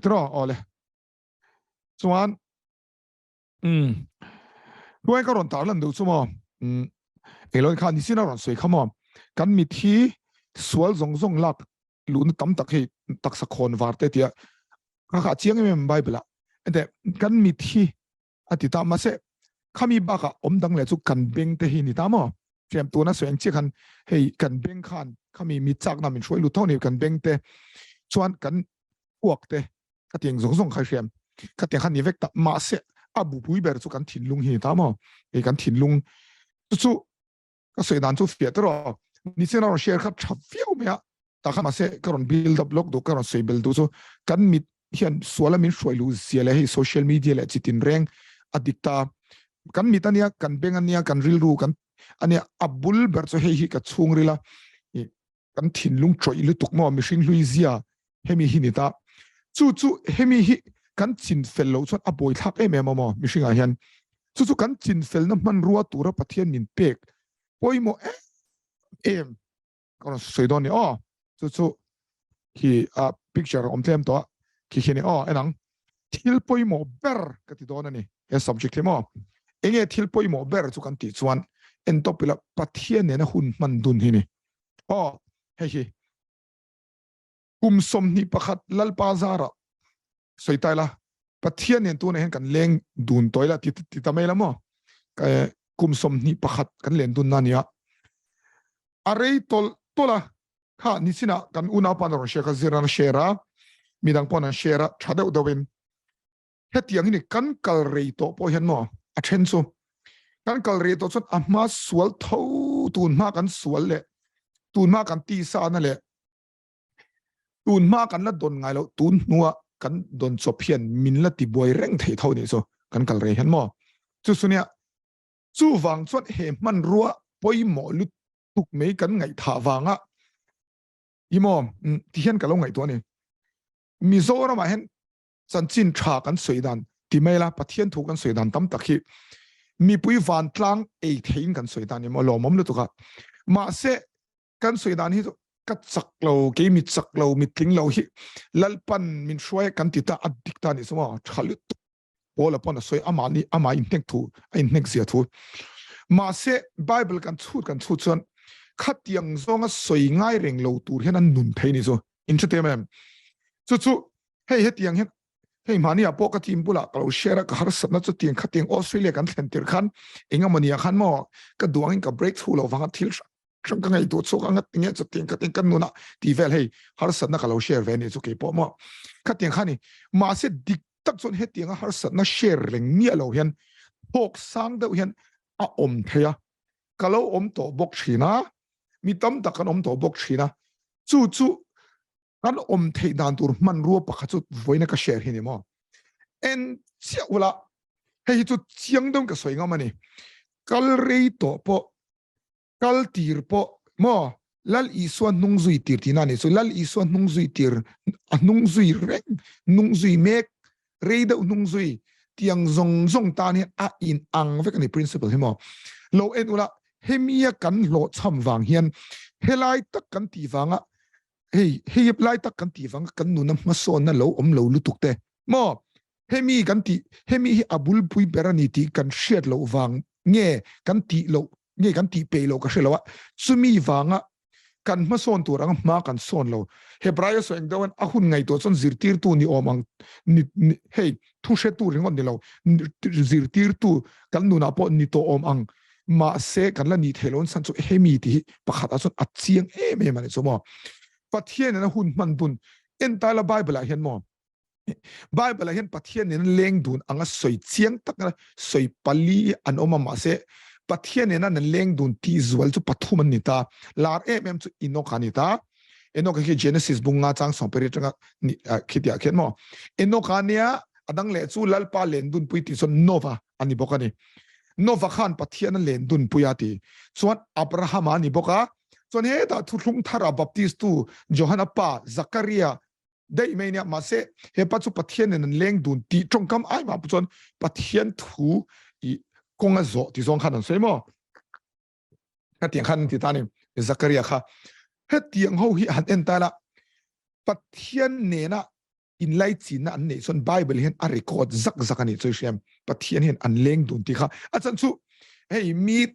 Tro ole. Chuan um hruai ka rawn tar lan duh chu maw um Elon khan nisin a rawn sawi kha maw kan mit hi sual zawng zawng lak luhna tam tak hei taksa khawn var te tia ka kha chiang em em Bible ah ente kan mit hi a ti ta mahse khami bakah awm dang leh chu kan beng te hi ni ta maw fiam tuna sawi ang chiah khan hei kan beng khan khami mit chakna min hruai lut tho ni kan beng te chuan kan uak te ka tiang zawng zawng kha hriam ka tiang khan ni vek ta mahse a bupui ber chu kan thinlung hi ni ta maw hei kan thinlung chu chu ka sawi dan chu fiah tawh ni chen a rawn share kha tha viau mai a ta kha mahse ka rawn build up lawk duh ka rawn sawi bel duh chu kan mit hian suala min hruai luh zia leh hei social media leh chitin reng a dik ta kan mit ania kan beng ania kan rilru kan ania a bul ber chu hei hi ka chhung rila kan thinlung tawih lutuk maw mihring hlui zia hemi hi ni ta chu chu hemi hi kan chin fel lo chuan a buai thlak em em a maw mihringah hian chu chu kan chin felna hmanrua tura Pathian min pek pawimawh em em ka rawn sawi dawn ni aw chu chu khi a picture awm tlem tawh a khi khi ni aw enang thil pawimawh ber ka ti dawn a ni he subject hi maw enge thil pawimawh ber chu kan tih chuan en tawp ila Pathian nena hun hman dun hi ni aw hei hi kum 21 Lalpa zara sawi tai la Pathian nen tunah hian kan leng dun tawi la ti ti ta mai la maw kum 21 kan len dun na nia a rei tawlh tawlh a kha nichinah kan unaupa na rawn share kha zir an share a midang pawh an share a tha deuh deuhin hetiang hi ni kan kal rei tawh pawh hian maw a then chu kan kal rei tawh chuan a hma sual tho tun hma kan sual leh tun hma kan tisa na leh tun hma kan la don ngai lo tun hnua kan don chawp hian min la ti buai reng thei tho ni chu kan kal rei hian maw chu sunia chu wang chuan he hmanrua pawimawh lutuk mai kan ngaihthah wanga imo ti hian ka lo ngaihtuah ni Mizoramah hian chanchin tha kan sawi dan ti mai la Pathian thu kan sawi dan tam tak hi mipui vantlang ei theiin kan sawi dan emaw lawmawm lutuk a mahse kan sawi dan hi chu ka chak lo kei mi chak lo mi tling lo hi Lalpan min hruai kan ti ta a dik ta ni chu maw tha lutuk Paula pawn a sawi amah ni amah inhnek thu a inhnek zia thu mahse Bible kan chhut kan chhut chuan khatiang zawnga sawi ngai reng lo tur hian an nun thei ni chu in hre tem em chu chu hei hetiang hian hei mahni ah pawh ka team bulah ka lo share a ka harsatna chu tiang khatiang Australia kan thlen tir khan engemawni ah khan maw ka duangin ka break through lo vanga thil hrang ka ngaihtuah chhuak anga tinge chu tiang khatiang kan nuna ti vel hei harsatna ka lo share ve ni chu kei pawh maw khatiang kha ni mahse dik tak chuan hetianga harsatna share reng miah lo hian thawk sang deuh hian a awm thei a ka lo awm tawh bawk thin a mi tam tak kan awm tawh bawk thin a chu chu kan awm theih dan tur hmanrua pakhat chu vawiina ka share hi ni maw en chiah ula hei hi chu chiang deuhin ka sawi ngam a ni kal rei tawh pawh kal tir pawh maw Lal Isua hnung zui tir tihna a ni chu Lal Isua hnung zui tir a hnung zui reng hnung zui mek rei deuh hnung zui tiang zawng zawng tan hian a in ang vek a ni principle hi maw lo en ula hemia kan hlawhchham vang hian helai tak kan tih vanga hei hei lai tak kan tih vanga kan nuna hmasawnna lo awm lo lutuk te maw hemi kan tih hemi hi a bulpui ber a ni tih kan hriat loh vang nge kan tih loh nge kan tih peih loh ka hre lo a chumi vanga kan hmasawn tur anga hma kan sawn lo Hebraia sawi ang deuh hian a hun ngaihtuah chuan zirtirtu ni awm ang ni hei thu hretu ringawt ni lo zirtirtu kan nunah pawh ni tawh awm ang mahse kan la nih theih loh chhan chu hemi tih hi pakhatah chuan a chiang em em a ni chu maw Pathian in a hun hman dun entire Bible ah hian maw Bible ah hian Pathian nen leng dun anga sawi chiang tak na sawi pali an awm a mahse Pathian nena an leng dun tih zual chu pathum an ni ta lar em em chu Enoch a ni ta Enoch hi Genesis bunga chang sawmpariat atanga ni khitiah khian maw Enoch a nia adang leh chu Lalpa len dun pui tih chuan Nova ani bawk ani Nova khan Pathian a len dun pui a ti chuan Abraham a ni bawk a chuan hetah thuthlung thara Baptist tu Johana pa Zakaria daih mai nia mahse hepa chu Pathian nen an leng dun tih tawngkam ai mah chuan Pathian thu i kawng a zawh ti zawng khan an sawi maw hetiang khan ti ta ni Zakaria kha hetiang ho hi han en ta la Pathian nena. Inlaichinna an neih chuan Bible hian a record zak zak a nih chu i hriam. Pathian hian an leng dun tih kha a chan chu hei mi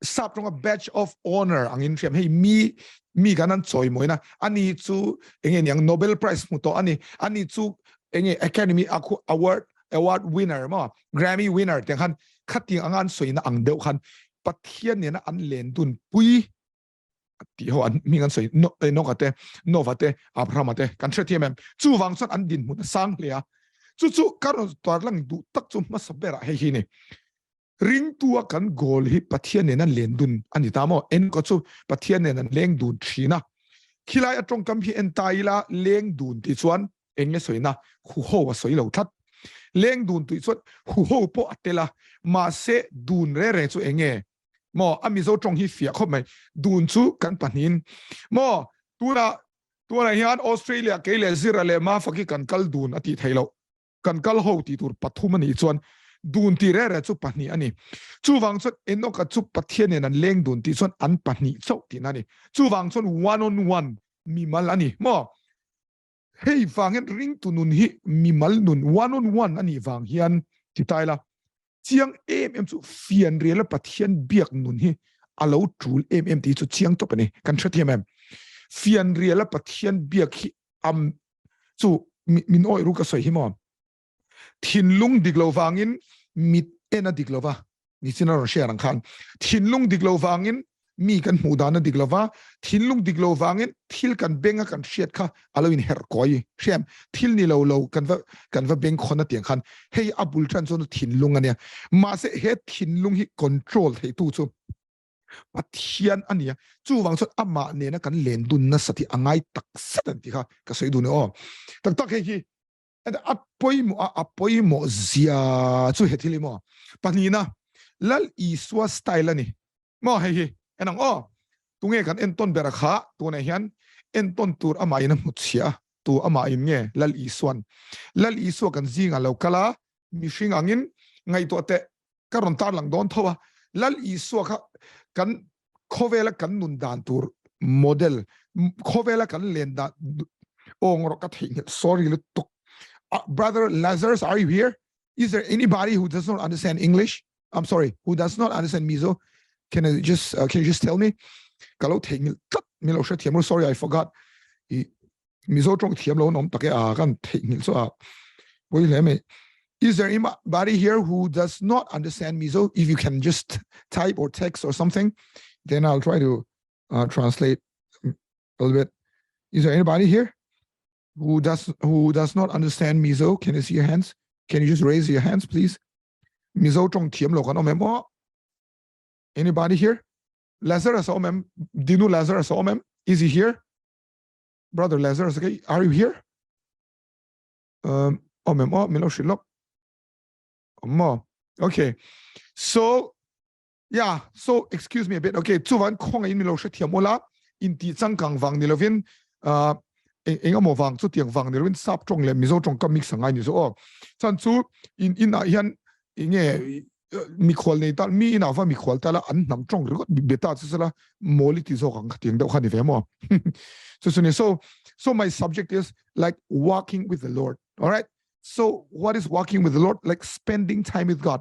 sap tawnga badge of honor angin hriam hei mi mi kan an chawimawina ani chu enge niang Nobel Prize hmu tawh ani ani chu enge Academy Award award winner maw Grammy winner tiang khan khatiang anga an sawina ang deuh khan Pathian nena an len dun pui tih ho an hming an sawi Enoka te Nova te Abrahama te kan hrethiam em chuvang chuan an dinhmun a sang hle a chu chu ka rawn tarlang duh tak chu hmasa berah hei hi ni ringtu a kan goal hi Pathian nen an len dun a ni ta maw Enoka chu Pathian nen an leng dun thin a khilai a tawngkam hi en ta ila leng dun tih chuan eng nge sawina huho a sawi lo tlat leng dun tih chuan huho pawh a tel a mahse dun re reng chu eng nge maw a Mizo tawng hi fiah khawp mai dun chu kan pahnihin maw tunah tunah hian Australia kei leh Zira leh Mafaki kan kal dun a tih theih loh kan kal ho tih tur pathum a nih chuan dun tih reh reh chu pahnih a ni chuvang chuan Enoka chu Pathian nen an leng dun tih chuan an pahnih chauh tihna a ni chuvang chuan one on one mimal a ni maw hei vang hian ringtu nun hi mimal nun one on one a nih vang hian ti ta ila chiang em em chu fianrial a Pathian biak nun hi a lo tul em em tih chu chiang tawp a ni kan hrethiam em fianrial a Pathian biak hi am chu min awih ru ka sawi hi maw thinlung dik lo vangin mit en a dik lo va nichin a rawn hriat ang khan thinlung dik lo vangin mi kan hmuh dan a dik lo va thinlung dik lo vangin thil kan beng a kan hriat kha a lo inherh kawi hriam thil ni lo lo kan va kan va beng khawn a tiang khan hei a bul tan chuan thinlung ania mahse he thinlung hi control thei tu chu Pathian ania chuvang chuan amah nena kan len dun nasa thi angai tak zet an ti kha ka sawi dun e aw tak tak hei hi a pawimawh a a pawimawh zia chu he thil hi maw pahnihna Lal Isua style a ni maw hei hi en ang aw tunge kan entawn ber a kha tunah hian entawn tur amah in a hmu chhia a tu amah in nge Lal Isuan Lal Isua kan zingah lo kal a mihring angin ngaihtuah teh ka rawn tarlang dawn tho a Lal Isua kha kan khawvela kan nun dan tur model khawvela kan len dan aw ngawrh ka theihnghilh sorry lutuk brother Lazarus are you here is there anybody who does not understand English I'm sorry who does not understand Mizo can I just uh, can you just tell me ka lo theihnghilh tlat min lo hrethiam ru sorry I forgot i Mizo tawng thiam lo an awm tak e a kan theihnghilh chu a pawi hle mai. Is there anybody here who does not understand Mizo? If you can just type or text or something, then I'll try to uh, translate a little bit. Is there anybody here who does who does not understand Mizo? Can you see your hands? Can you just raise your hands, please? Mizo tawng thiam lo kan awm em aw? Anybody here? Lazarus awm em? Dinu Lazarus awm em? Is he here? Brother Lazarus, okay, are you here? Um, oh, mem, oh, milo shilok. Mo. Okay. So, yeah, so excuse me a bit. Okay, chuan khong in milo hrethiam ula in ti changkang wang nilovin uh eng emaw wang chu tiang wang nilovin sap tong le mizo tong ka mix angai ni zo o chan chu in in ah hian enge mikhual nei tal mi ina va mikhual tala an hnam tawng ringawt beta chu sela mawli ti zawk ang khatiang deuh kha ni ve maw so so so so my subject is like walking with the Lord all right so what is walking with the Lord like spending time with God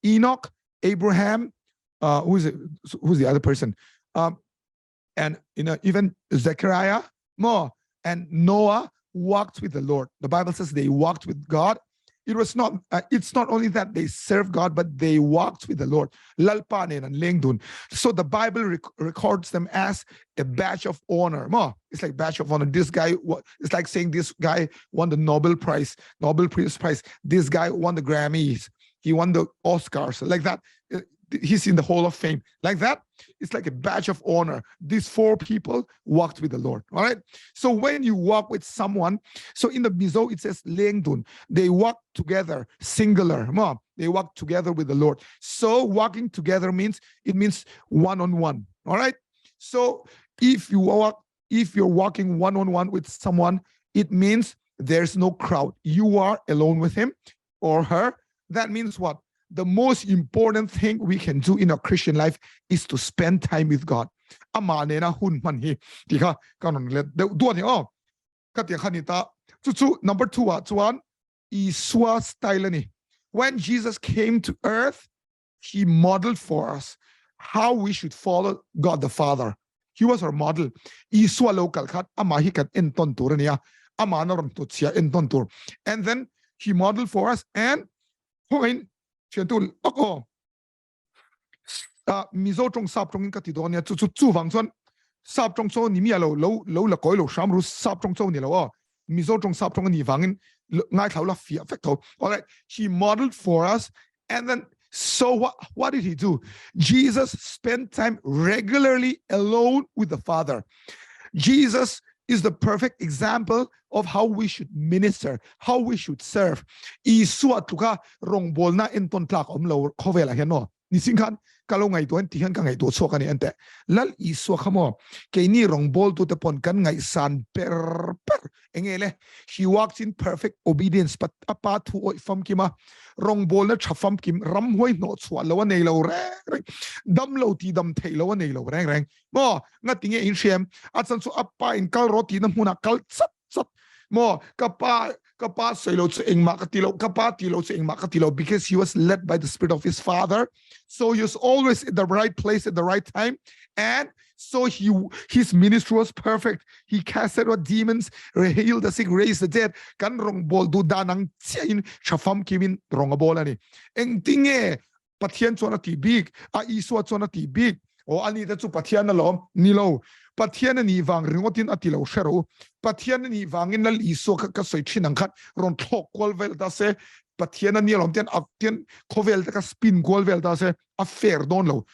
Enoch Abraham uh, who's it, who's the other person um, and you know even Zechariah more and Noah walked with the Lord. The Bible says they walked with God. It was not uh, it's not only that they served God, but they walked with the Lord. Lalpa nen an leng dun. So the Bible rec records them as a badge of honor. Mo, it's like badge of honor. This guy, it's like saying this guy won the Nobel Prize, Nobel Peace Prize. This guy won the Grammys. He won the Oscars, like that he's in the Hall of Fame. Like that, it's like a badge of honor. These four people walked with the Lord. All right. So when you walk with someone, so in the Mizo, it says Lengdun. They walk together, singular. They walk together with the Lord. So walking together means it means one on one. All right. So if you walk, if you're walking one on one with someone, it means there's no crowd. You are alone with him or her. That means what? The most important thing we can do in our Christian life is to spend time with God. Ama nena hun man hi ti kha kan on let deuh duan hi aw. Khatiang kha ni ta. Chu chu number 2 ah chuan Isua style a ni. When Jesus came to earth, he modeled for us how we should follow God the Father. He was our model. Isua lo kal khat ama hi kan enton tur ania. Ama na ron hnutchhia enton tur. And then he modeled for us and khawngaihin thiantu ok aw Mizo tawng sap tawngin ka ti dawn nia chu chu chuvang chuan sap tawng chaw ni miah lo lo lo la kawi lo hram ru sap tawng chaw ni lo aw Mizo tawng sap tawng ani vangin ngaithlau la fiah vek tho. Alright, he modeled for us and then so what what did he do? Jesus spent time regularly alone with the Father. Jesus is the perfect example of how we should minister, how we should serve. Isua tluka rawngbawlna entawn tlak a awm lo khawvelah hian maw niching khan ka lo ngaihtuah in ti hian ka ngaihtuah chhuak a ni ente Lal Isua kha maw keini rawngbawltute pawn kan ngaihsan ber ber enge le he walks in perfect obedience pat a pa thu awih famkim a rawngbawlna tha famkim ramhuai hnawh chhuah lo a nei lo reng reng dam lo ti dam theih lo a nei lo reng reng maw ngatinge in hriam a chan chu a pa in kal rawh tihna hmunah kal chat chat maw ka pa ka pa sawi lo chu engmah ka ti lo ka pa ti lo chu engmah ka ti lo because he was led by the spirit of his father so he was always in the right place at the right time and so he his ministry was perfect he casted out demons healed the sick raised the dead kan rong bol du danang chiahin thafam kimin rong a bol ani engtinge Pathian chuan a tih bik a Isua chuan a tih bik aw ani te chu Pathian alawm ni lo Pathian a nih vang ringawtin a ti lo hre rawh u Pathian a nih vangin Lal Isua kha ka sawi thin ang khan rawn thlawk kual vel ta se Pathian a ni alawm tian a tian khawvel te kha spin kual vel ta se a fair dawn lo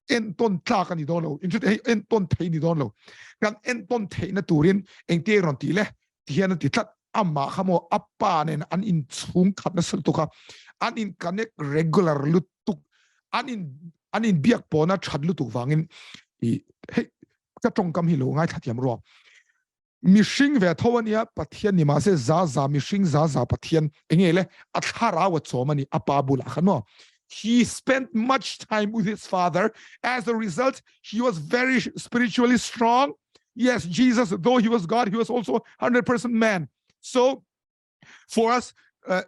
entawn tlak a ni dawn lo in hei entawn thei ni dawn lo kan entawn theihna turin engtia rawn tih le tihian a ti tlat amah kha maw a pa nen an in chhung khat nasa lutuk a an in connect regular lutuk an in an in biak pawna that lutuk vangin i hei ka tawngkam hi lo ngaithla thiam ruang mihring ve tho ania pathian ni mahse za za mihring za za pathian enge le a thlarau a chawm ani a pa bulah khan maw he spent much time with his father as a result he was very spiritually strong Yes, Jesus, though he was God, he was also 100% man. So for us uh,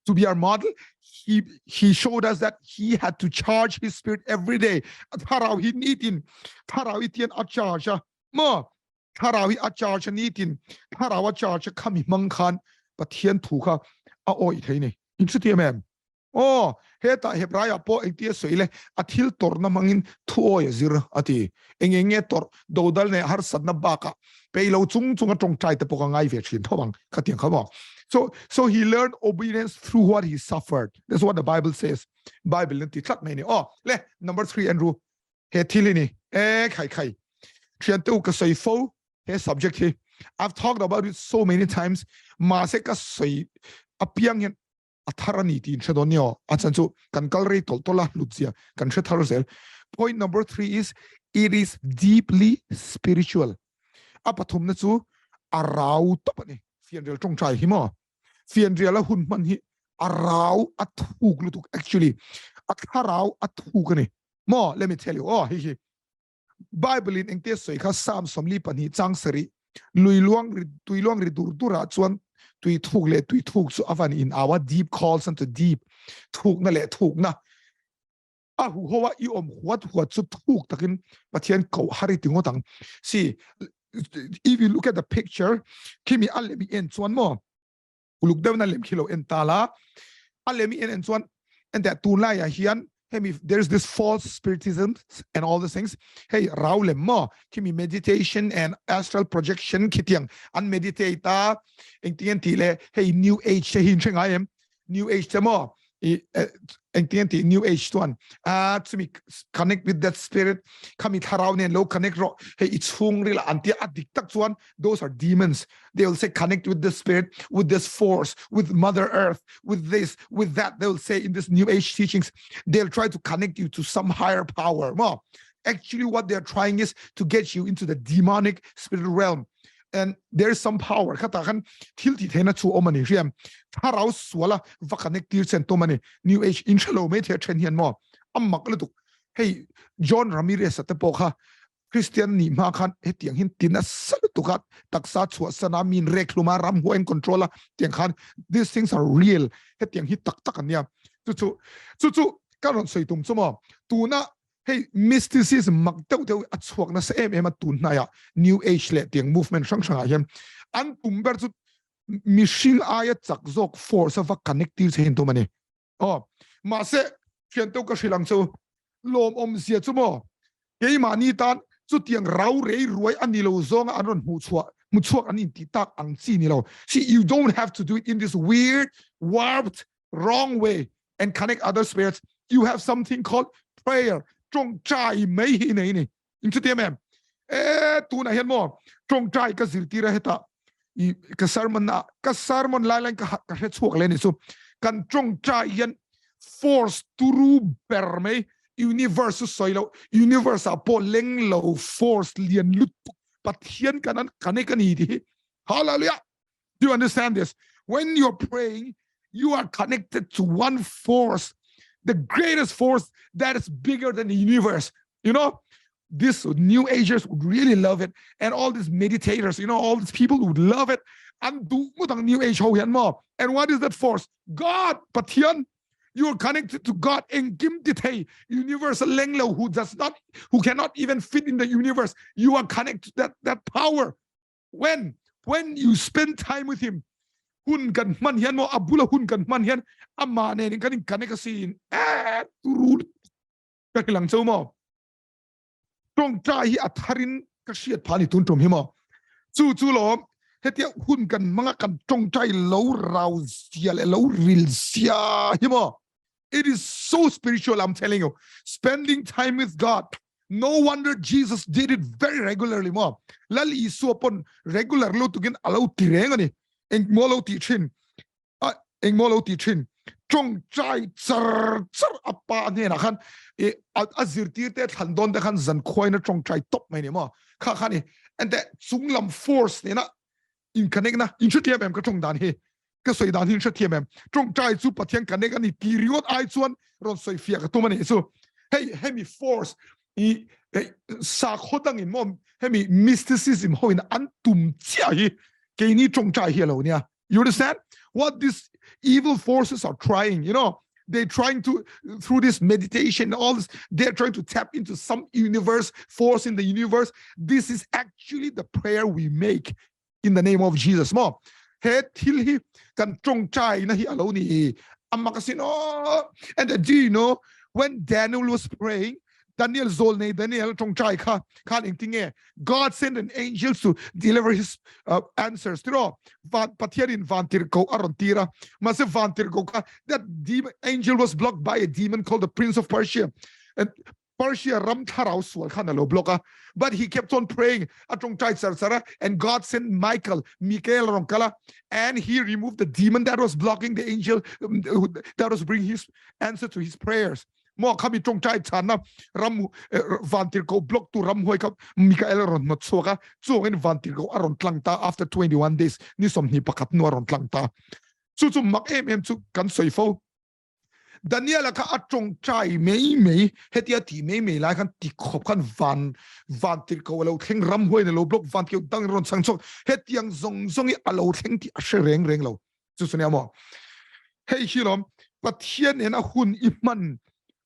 to be our model, he he showed us that he had to charge his spirit every day. Thlarau hi nitin, thlarau hi tian a charge a. Mo, thlarau hi a charge nitin, thlarau a charge khami mang khan Pathian thu kha a oi thei ni. In chu ti em? Aw, hetah Hebraiah pawh engtia sawi le, a thil tawrhna hmangin thuawi a zir a ti. Eng eng nge tawrh, dodal leh harsatna bakah pei lo chung chunga tawngtai te pawh ka ngai ve thin tho ang, khatiang kha maw. So, so he learned obedience through what he suffered. That's what the Bible says. Bible in ti tlat mai ni. Aw, le, number 3 Andrew, he thil hi ni. E khai khai. Thian te u ka sawi fo he subject hi. I've talked about it so many times. Mahse ka sawi apiang hian a thar a ni tih in hre dawn ni aw. A chhan chu kan kal rei tawlh tawlh a, hlut zia kan hre thar zel. Point number 3 is it is deeply spiritual. A pathumna chu a rau tawp a ni. Fianrial tawngtai hi maw? Fianrial a hun hman hi a rau a thuk lutuk actually. A thlarau a thuk a ni. Maw? Let me tell you. Aw, hei hi Bible in engte sawi kha Psalm 42 chang sarih lui luang ri tui luang ri dur dur ah chuan tui thuk leh tui thuk chu avan in awa deep calls unto deep thuk na leh thuk na a hu hoa i om huat huat chu thuk takin Pathian ko hari ti ngawt ang see if you look at the picture khimi a lem i en chuan maw uluk deuh na lem khi lo en ta la a lem i en en chuan en teh tunlai ah hian hemi there's this false spiritism and all these things hei rau lem maw khimi meditation and astral projection khitiang an meditate a engtin an tih le hei new age te hi in hre ngai em new age te maw i engtin an tih new age chuan a chumi connect with that spirit khami thlarau nen lo connect rawh hei i chhung ril an tia a dik tak chuan those are demons they will say connect with the spirit with this force with mother earth with this with that they will say in this new age teachings they'll try to connect you to some higher power well actually what they're trying is to get you into the demonic spirit realm and there's some power khata khan thil ti theina chu om ani riam tharau suala va connect tir chen tom ani new age in thalo me the then hian mo amak lutuk hei John Ramirez te pawh kha. Kristian nih hma khan hetiang hin ti nasa lutuk a, taksa chhuahsan a, min rek hlum a, ramhuai an control a, tiang khan these things are real, hetiang hi tak tak an nia. Chu chu chu chu ka rawn sawi tum chu maw, tuna hei mysticism mak deuh deuh a chhuak nasa em em a tun hnaiah new age leh tiang movement hrang hrangah hian an tum ber chu mihring aia chak zawk force a va connect tir che hin tum a ni. Aw, mahse thian teuh ka hrilh ang chu. Lawmawm zia chu maw? Keimahni tan chutiang rau rei ruai a ni lo zawnga an rawn hmuh chhuah, hmu chhuak an intih tak ang chi ni lo. See, you don't have to do it in this weird, warped, wrong way and connect other spirits. You have something called prayer. Tawngtai mai hi i nei ni. In chutiang em? E, tunah hian maw tawngtai ka zirtir a hetah i ka sermon na ka sermon lai lain ka ka hre chhuak le ni chu kan tawngtai hian force turu ber mai universe chu sawi lo universe ah pawh leng lo force lian lutuk Pathian kan an connect a ni tih hi hallelujah Do you understand this? When you're praying, you are connected to one force, the greatest force that is bigger than the universe. You know, this new agers would really love it, and all these meditators, you know, all these people would love it. And do new age ho hian mo. And what is that force? God, Pathian. You are connected to God engkim ti thei universe leng lo who does not who cannot even fit in the universe. You are connected to that that power. When when you spend time with him hun kan hman hian maw a bula hun kan hman hian amah nen in kan in connect asin eh turu ka hrilh ang cheu maw tawngtai hi a tharin ka hriat phah ni tun tum hi maw chu chu lawm hetia hun kan hmanga kan tawngtai lo rau zia leh lo ril zia hi maw it is so spiritual I'm telling you spending time with God No wonder Jesus did it very regularly maw. Lal Isua pawn regular lutukin a lo ti reng a ni. Engmaw lo tih thin? A engmaw lo tih thin? Tawngtai char char a pa hnenah khan e a zirtir te thlan dawn te khan zan khuain a tawngtai tawp mai ni maw. Kha kha ni ente chunglam force nena in connect na in hrethiam em ka tawng dan hi ka sawi dan hi in hrethiam em tawngtai chu Pathian connect ani ti ringawt ai chuan rawn sawi fiah ka tum ani chu hei hemi force i hei sakhaw dangin maw hemi mysticism ho in an tum chiah hi keini tawngtai hi alo nia you understand what these evil forces are trying you know they're trying to through this meditation all this they're trying to tap into some universe force in the universe this is actually the prayer we make in the name of Jesus mo he thil hi kan tawngtai na hi alo ni amak asin o and do you know when Daniel was praying Daniel zol nei Daniel tawngtai kha khan engtin nge God sent an angel to deliver his uh, answers tiro van Pathian in van tir ko aron tira mase van tir ko kha that demon angel was blocked by a demon called the prince of Persia and Persia ram thlarau sual khan alo block a but he kept on praying a tawngtai char chara and God sent Michael Michael rong kala and he removed the demon that was blocking the angel um, that was bringing his answer to his prayers maw khami tawngtai chhanna ram vantirhkoh block tu ramhuai kha Mikael a rawn hnawt chhuak a chuangin vantirhkoh a rawn tlang ta after 21 days ni 21 hnu a rawn tlang ta chu chu mak em em chu kan sawi fo Daniela kha a tawngtai mai mai hetia ti mai mai lai khan ti khawp khan van vantirhkoh a lo thleng ramhuai in a lo block vantirhkoh dang in rawn chhang chhuak hetiang zawng zawng hi a lo thleng tih a hre reng reng lo chu chu nia maw hei hi lawm Pathian nena hun i hman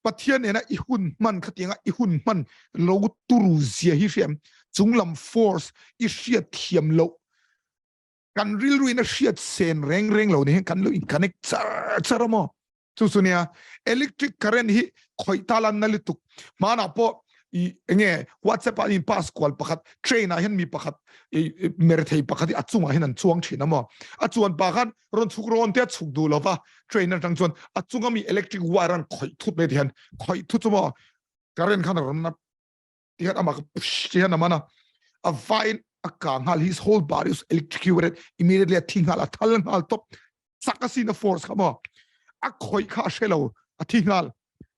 Pathian nena i hun hman khatianga i hun hman lo turu zia hi hriam chunglam force i hriat thiam loh kan rilru in a hriat sen reng reng lo ni hian kan lo in connect char char a maw chu chu nia electric current hi khawih ta lan na lutuk hmanah pawh i enge whatsapp ah in pass kual pakhat train ah hian mi pakhat i merthei pakhat hi a chungah hian an chuang thin a maw a chuan pa khan rawn chhuk rawn te a chhuk duh lova train atang chuan a chunga mi electric wire an khawih thut mai ti hian khawih thut chu maw current khan a rawn na ti hian amah ti hian a man a a vain a ka nghal his whole body was electrocuted immediately a thi nghal a thal nghal top chak a sin a force kha maw a khawih kha a hre lo a thi nghal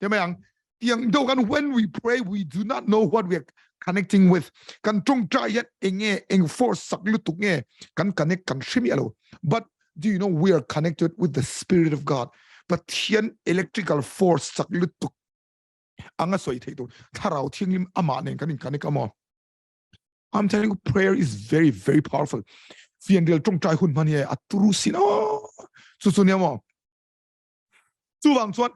te mai ang tiang do kan when we pray we do not know what we are connecting with kan tawngtai hian enge eng force sak lutuk nge kan connect kan hre miah lo but do you know we are connected with the spirit of God Pathian electrical force sak lutuk anga sawi theih tur thlarau thianghlim amah nen kan in connect a maw. I'm telling you, prayer is very, very powerful. Fianrial tawngtai hun hman hi a turu sin o. Chu chu nia maw? Chuvang chuan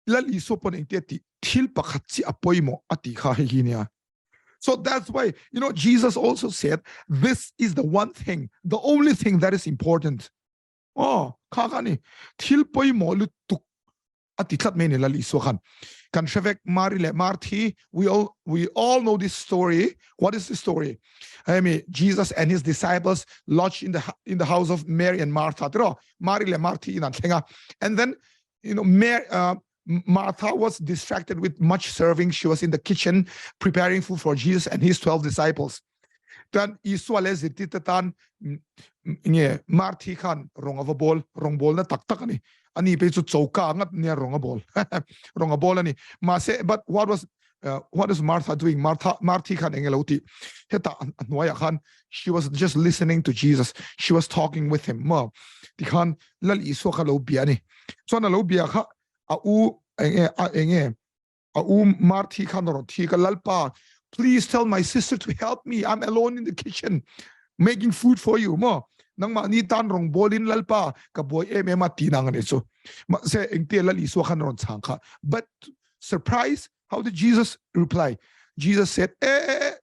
Lal Isua pawn engtia ti thil pakhat chi a pawimawh a ti kha hei hi nia. So that's why, you know, Jesus also said, this is the one thing, the only thing that is important. Oh, kha kha ni. Thil pawimawh lutuk a ti tlat mai ni Lal Isua khan. Kan hrevek Mari le Marthi, we all know this story. What is the story? I mean, Jesus and his disciples lodged in the house of Mary and Martha. Tiro, Mari le Marthi in an thlenga. And then, Mary, Martha was distracted with much serving. She was in the kitchen preparing food for Jesus and his 12 disciples. Tan Isua le zirtirte tan nge Marthi khan rong ava bol, rong bol na tak tak ani. Ani pe chu choka ngat nia rong a bol. Rong a bol ani. Ma se, but what is Martha doing? Martha Marthi khan engelo ti. Heta hnuaiah khan she was just listening to Jesus. She was talking with him. Ma ti khan Lal Isua kha lo bia ni. Chuan a lo bia kha a u enge a enge a u Marthi khan ron thi ka Lalpa, please tell my sister to help me. I'm alone in the kitchen making food for you mo. Nangma ni tan rong bolin Lalpa ka boy em em a ti nang ani chu. Ma se engte Lal Isua khan ron chang kha. But surprise, how did Jesus reply? Jesus said, eh, eh, eh,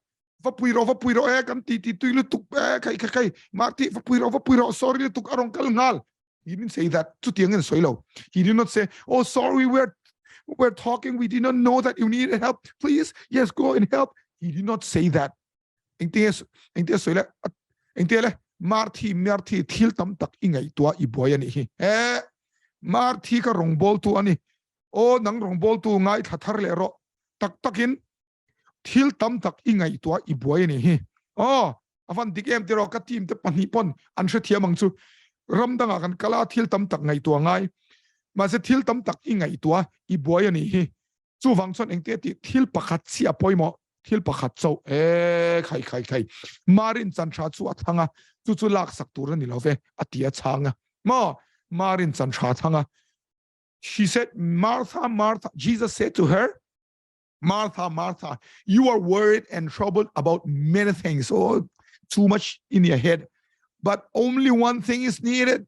va pui ro, va pui ro, eh, kan ti ti tui lutuk, eh, khai khai khai, Marti, va pui ro, va pui ro, sorry lutuk, arong kal ngal. He didn't say that. Chu tiang in soi lo. He did not say, oh, sorry, we're talking, we did not know that you needed help. Please, yes, go and help. He did not say that. Engte engte soi le, engte le, Marthi, Marthi, thil tam tak i ngai tua i boy ani hi. Eh, Marthi ka rong bol tu ani. O nang rong bol tu ngai thla thar le ro. Tak takin thil tam tak i ngai tua i buai ani hi. Oh, avan dik em tiro ka team te pahnih pon an hre thiam ang chu. Ram danga kan kala thil tam tak ngai tua ngai. Ma se thil tam tak i ngai tua i buai ani hi. Chu wang chuan engte ti thil pakhat chi a pawimawh, thil pakhat chauh e khai khai khai. Marin chan tha chu a thanga chu chu lak sak tur ani lo ve a ti a changa. Ma Marin chan tha thanga. She said, Martha, Martha. Jesus said to her, Martha, Martha, you are worried and troubled about many things. Oh, too much in your head. But only one thing is needed.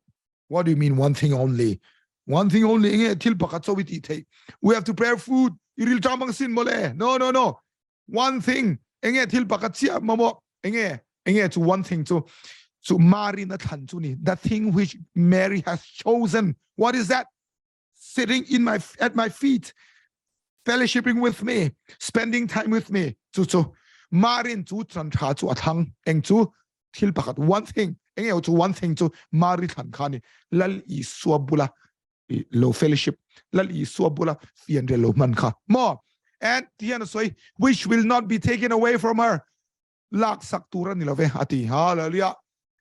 What do you mean, one thing only? One thing only. Thil pakhat so ti thei. We have to prepare food. Iril tamang sin mole. No, no, no. One thing. Enge thil pakhat chia mamo. Enge enge chu one thing chu. Chu Mary na thlan chu ni. The thing which Mary has chosen. What is that? Sitting in my at my feet, fellowshipping with me, spending time with me. Chu chu Marin chu chan tha chu athang eng chu thil pakhat, one thing. Enge chu one thing chu Mari thlan kha ni? Lal Isua bula lo fellowship, Lal Isua bula fian re lo man kha mo. And tian soi, which will not be taken away from her, lak sak tur ani love ati. Hallelujah.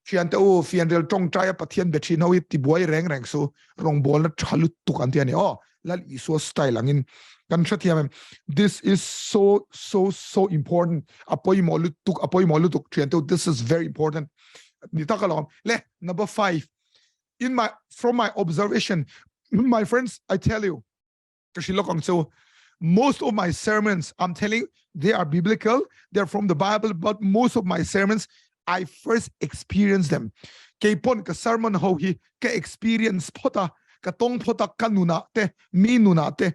Thian te u, fian rel tong trai a Pathian be thin ho i ti buai reng reng su, rong bol na thalu tuk an ti ani. Oh, Lal Isua style angin kan hrethiam em? This is so, so, so important. Apoi mo lutuk, apoi mo lutuk, thian te u. This is very important ni takalom le. Number 5, in my from my observation, my friends, I tell you, ka chu, most of my sermons, I'm telling, they are biblical, they're from the Bible, but most of my sermons, I first experience them. Keipon ka sermon ho hi ka experience phota, ka tong phota, ka nuna te, mi nuna te,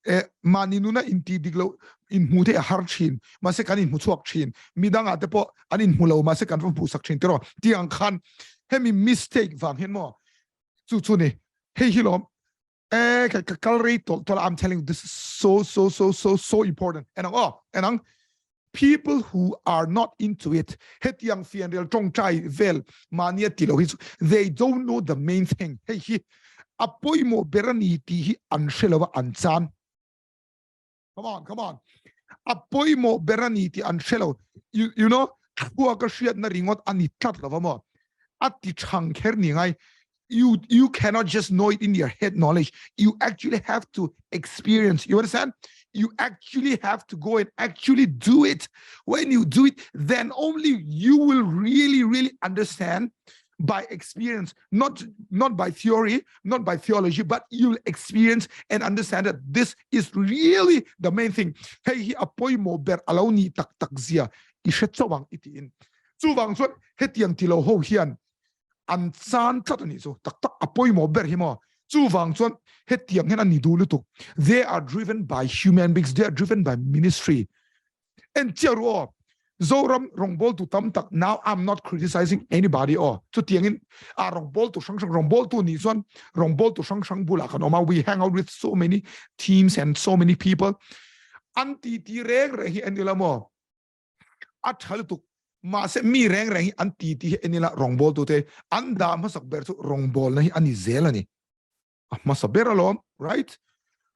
e mani nuna in ti diklo in mu te har thin ma se kan in mu chuak thin, midanga te po an in mu lo ma se kan pu sak thin tero tiang khan hemi mistake wang hen mo chu chu ni hei hi lom eh ka ka kal rei tol tol. I'm telling you, this is so, so, so, so, so important. And oh, and ang people who are not into it, hetiang fian real tong chai vel mania ti lo hi, they don't know the main thing. Hei hi apoi mo berani ti hi an hrelowa an chan. Come on, come on. Apoi mo berani ti an hrelo. You know thua ka hriat na ringot ani tlat lova mo ati chang kher ni ngai. You cannot just know it in your head knowledge. You actually have to experience. You understand? You actually have to go and actually do it. When you do it, then only you will really, really understand by experience, not by theory, not by theology, but you'll experience and understand that this is really the main thing. Hei hi apoi mo ber alo ni tak tak zia. I hre chauh ang i tiin. Chuvang chuan hetiang ti lo ho hian an chan tlat a nih chu. Tak tak a pawimawh ber hi maw. Chuvang chuan hetiang hian a ni duh lutuk. They are driven by human beings, they are driven by ministry. En chiah ru aw. Zoram rawngbawltu tam tak, now I'm not criticizing anybody aw. Chutiangin a rawngbawltu hrang hrang rawngbawltu nih chuan rawngbawltu hrang hrang bulah kan awm a. We hang out with so many teams and so many people. An ti ti reng reng hi en ila maw. A tha lutuk. Mahse mi reng reng hi an ti ti hi en ila rawngbawltu te an dah hmasak ber chu rawngbawlna hi a ni zel a ni. A hmasa ber alawm, right?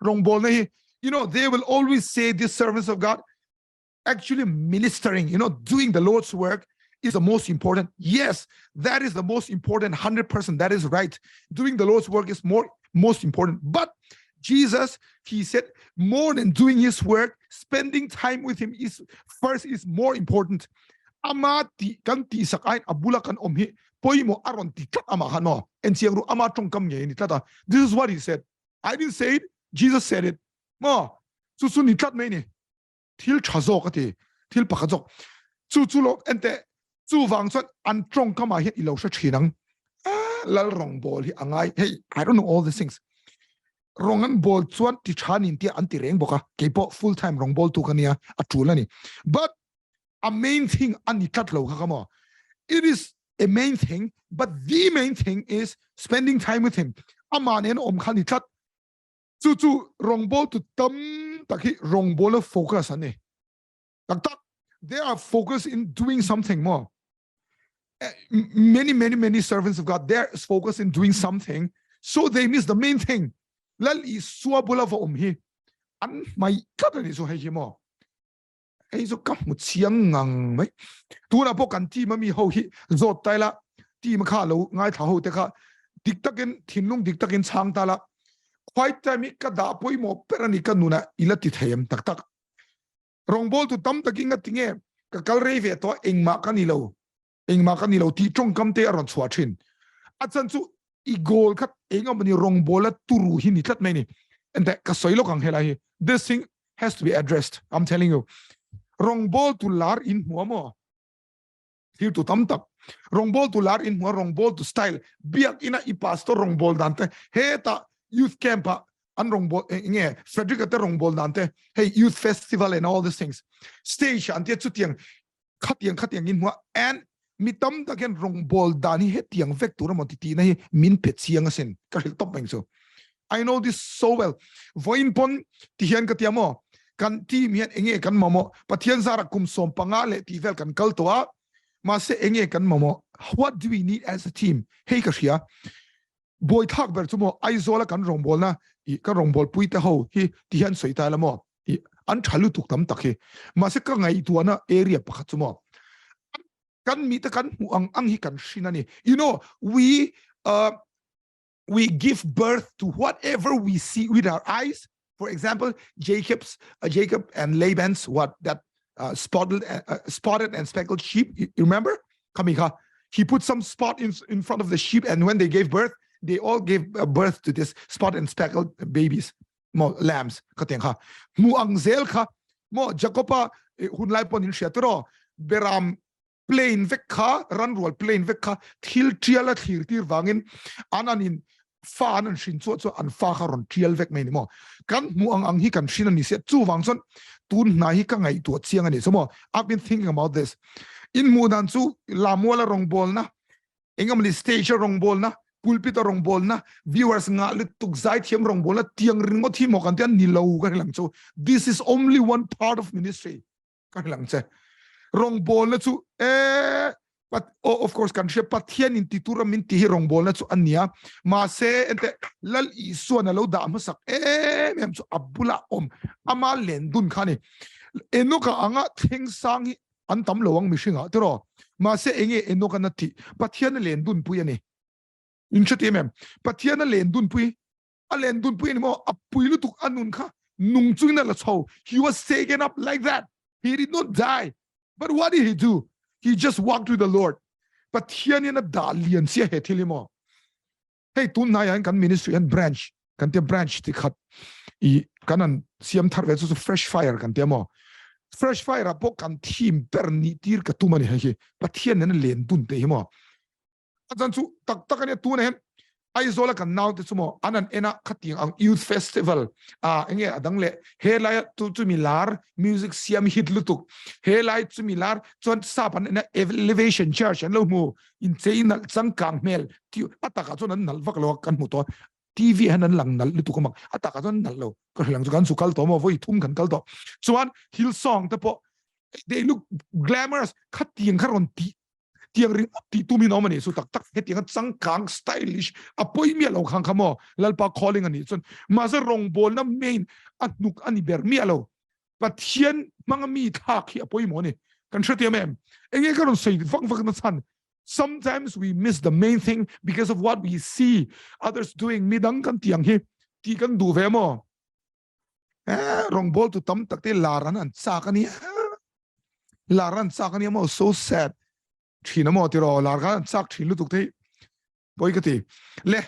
Rawngbawlna hi, you know, they will always say this servants of God actually ministering, you know, doing the Lord's work is the most important. Yes, that is the most important, 100%. That is right. Doing the Lord's work is more most important. But Jesus, he said, more than doing his work, spending time with him is first is more important. Ama ti kan ti sak ai abula kan om hi poimo aron ti tlat ama khan mo en chiang ru ama tong kam nge ni tlata. This is what he said. I didn't say it. Jesus said it. Mo chu chu ni tlat mai ni. Thil tha zawk a ti. Thil pakhat zawk. Chu chu lo ente chu wang chuan an tawng kam ah hian i lo hre thin ang. Lal rawng bawl hi a ngai. Hey, I don't know all these things. Rawng an bawl chuan ti tha nin tia an ti reng bawk a. Keipawh full time rawng bawl tu ka nia a tul a ni. But a main thing a ni tlat lo kha ka maw. It is a main thing but the main thing is spending time with him. Ama nen awm kha ni tlat. Chu chu rawngbawl tu tam tak hi rawngbawl a focus an ni. Tak tak they are focused in doing something maw. Many many many servants of God they are focused in doing something so they miss the main thing. Lal Isua bula va awm hi an hmai tlat a ni chu hei hi maw. Hei chu ka hmu chiang ngang mai. Tunah pawh kan team a mi ho hi zawt ta ila, team kha lo ngaithla ho te kha dik takin thinlung dik takin chhang ta la, quiet time hi ka dah pawimawh ber a ni ka nunah i la ti thei em tak tak. Rawngbawltu tam takin nga tinge ka kal rei ve tawh a engmah ka ni lo. Engmah ka ni lo tih tawngkam te a rawn chhuah thin. A chan chu i goal kha eng amawni rawngbawla turu hi ni tlat mai ni. Ente ka sawi lawk ang helai hi. This thing has to be addressed. I'm telling you. Rawngbawltu lar in hmu a maw? Thiltu tam tak. Rawngbawltu lar in hmu a, rawngbawltu style. Biak ina i pastor rawngbâwl dan te, hetah youth camp ah an rawngbâwl enge Frederick-a te rawngbâwl dan te, hei youth festival and all these things. Stage ah an tia chutiang Khatiang khatiang in hmua and mi tam tak hian rawngbawl dan hi hetiang vek tur emaw ti tihna hi min pe chiang asin ka hrilh tawp mai chu. I know this so well. Vawiin pawn ti hian ka tia maw kan team hian enge kan mamawh Pathian zara kum 15 leh tih vel kan kal tawh a mahse enge kan mamawh what do we need as a team hei ka hria Buaithlak ber chu maw Aizawla kan rawngbawlna i ka rawngbawlpui te ho hi ti hian sawi ta ila maw i an tha lutuk tam tak hi. Mahse ka ngaihtuahna area pakhat chu maw kan mite kan hmuh ang ang hi kan hrin a ni. You know we uh, we give birth to whatever we see with our eyes. For example, Jacob's uh, Jacob and Laban's what that uh, spotted uh, uh, spotted and speckled sheep. You remember? Kamika. He put some spot in, in front of the sheep, and when they gave birth, they all gave uh, birth to this spot and speckled babies. Mo lambs ka teng kha mu ang zel kha mo Jacoba eh, hun lai pon in hria tro beram plain vek kha ran rual plain vek kha thil tial a thlir tir wangin an an in fa an an hrin chu chu an fa kha ron tial vek mai ni mo kan mu ang ang hi kan hrin ani se chu wang chuan tun hna hi ka ngai tu chiang ani so mo I've been thinking about this in mu dan chu lamuala rong bol na engamli stage rong bol na pulpit rong bol na viewers nga lutuk zai thiam rong bol na tiang ring ngo thi mo kan tian ni lo ka lang chu this is only one part of ministry ka hrilh ang che rawngbawlna chu e pat oh, of course kan hria pathian in ti tura min ti hi rawngbawlna chu ania mahse ente lal isuan alo dah hmasak em em chu a bula awm ama len dun kha ni enoka anga thleng sang hi an tam lo ang mihringa tiraw mahse enge enoka na ti pathian a len dun pui ani in hre ti em em pathian a len dun pui a len dun pui ani maw a pui lutuk a nun kha nung chungin a la chho he was taken up like that he did not die but what did he do he just walked to the lord pathian in a dah lian sia he thil hi maw hei tun hnai ah kan ministry an branch kan tia branch ti khat i kan an siam thar ve chu chu fresh fire kan tia maw Fresh Fire ah pawh kan theme ber nih tir ka tum ani hei hi. Pathian nen len dun te hi maw. A chan chu tak tak ania tuna hian Aizawl a kan nau te chu maw an an en a khatiang ang youth festival a enge a dang leh he lai chu chu mi lar music siam hit lutuk he lai chu mi lar chuan sap an en a elevation church an lo hmu in chei nalh changkang hmel ti a takah chuan an nalh vak lo a kan hmu tawh TV hian an lang nalh lutuk a mak a takah chuan nalh lo ka hrilang chu kan chu kal tawh maw vawi thum kan kal tawh chuan Hillsong te pawh they look glamorous khatiang kha rawn ti tiang ringawt tih tum in awm ani chu tak tak hetiang a changkang stylish a pawi miah lo khang kha maw lalpa calling ani chuan mahse rawngbawlna main a hnuk ani ber miah lo Pathian hmanga mi thlak hi a pawimawh ani kan hrethiam em enge ka rawn sawi vak vak na chhan sometimes we miss the main thing because of what we see others doing midang kan tiang hi ti kan duh ve maw eh rawngbawl tu tam tak te lar an an chak ania lar an chak ania maw so sad thin amaw tiraw lar khan an chak thin lutuk thei poi ka ti le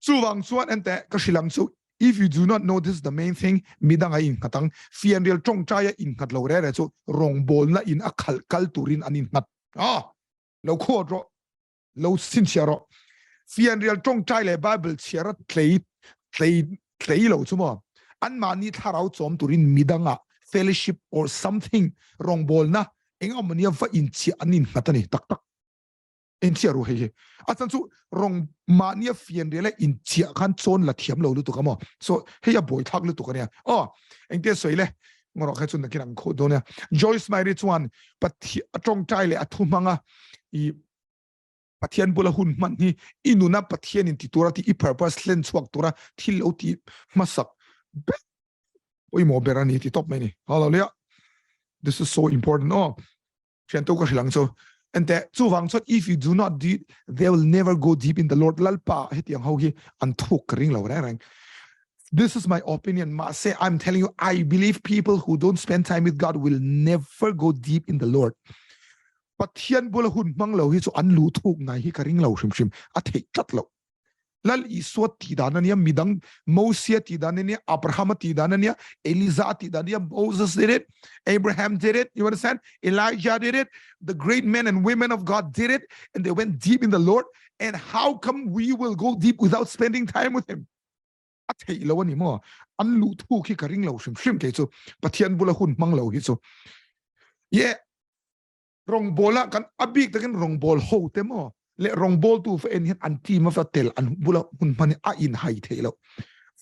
chuwang chuan ente ka hrilang chu if you do not know this is the main thing midang a in nghatang fianrial tawngtai a in nghat lo re re chu rawngbawl na in a khal kal turin an in nghat ah lo khuat ro lo chhinchhiah rawh. Fianrial ṭawngṭai leh Bible chhiar a tlei tlei tlei lo chu maw? Anmahni thlarau chawm turin midang ah fellowship or something rawngbawlna eng emawni a va inchiah an innghat a ni tak tak. Inchiah ru hei hi. A chan chu rawng mahni a fianrial a inchiah khan chawn la thiam lo lutuk a maw? So hei a buaithlak lutuk a nia. Aw engtia sawi le ngawrah kha chu nakin an khuh dawn nia. Joyce Meyer chuan Pathian a ṭawngṭai leh a thu hmanga i Pathian bula hun hman hi i nuna Pathian in ti tura ti i purpose hlen chhuak tura thil lo ti hmasak ber pawimawh ber a ni ti tawp mai ni. Hallelujah. This is so important. Oh, thian to ka hrilang chu. Ente chuwang chuan if you do not do they will never go deep in the Lord. Lalpa hetiang ho hi an thuk ka ring lo reng reng. This is my opinion. Mahse, I'm telling you, I believe people who don't spend time with God will never go deep in the Lord. Pathian bula hun hmang lo hi chu an lu thuk ngai hi ka ring lo hrim hrim a theih tlat lo. Lal Isua tih dan ania midang Mosia tih dan ania Abraham tih dan ania Eliza tih dan ania Moses did it Abraham did it you understand Elijah did it the great men and women of God did it and they went deep in the Lord and how come we will go deep without spending time with him a theih lo ani maw an luh thuk hi ka ring lo hrim hrim kei chu Pathian bula hun hmang lo hi chu ye rawngbawl ah kan a bik takin rawngbawl ho te maw le rawngbawl tu fa en hian an team a fa tel an bula hun hman a in hai thei lo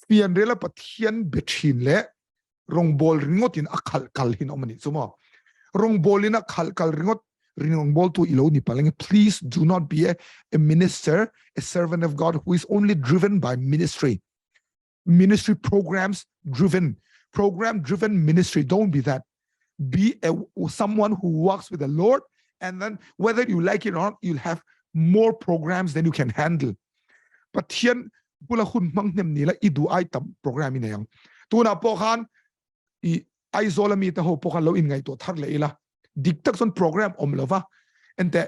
fian rela Pathian be thin le rawngbawl ringawt in a khalh kal hin awm ani chu maw rawngbawl in a khalh kal ringawt rawngbawl tu ilo ni paleng please do not be a, a minister a servant of God who is only driven by ministry ministry programs driven program driven ministry don't be that be a, someone who walks with the Lord and then whether you like it or not you'll have more programs than you can handle Pathian bula hun hmang hnem ni la i du ai tam program in ang tuna pawh khan i Aizawl ami te ho pawh khan lo in ngai to thar le ila dik tak chuan program om lova ente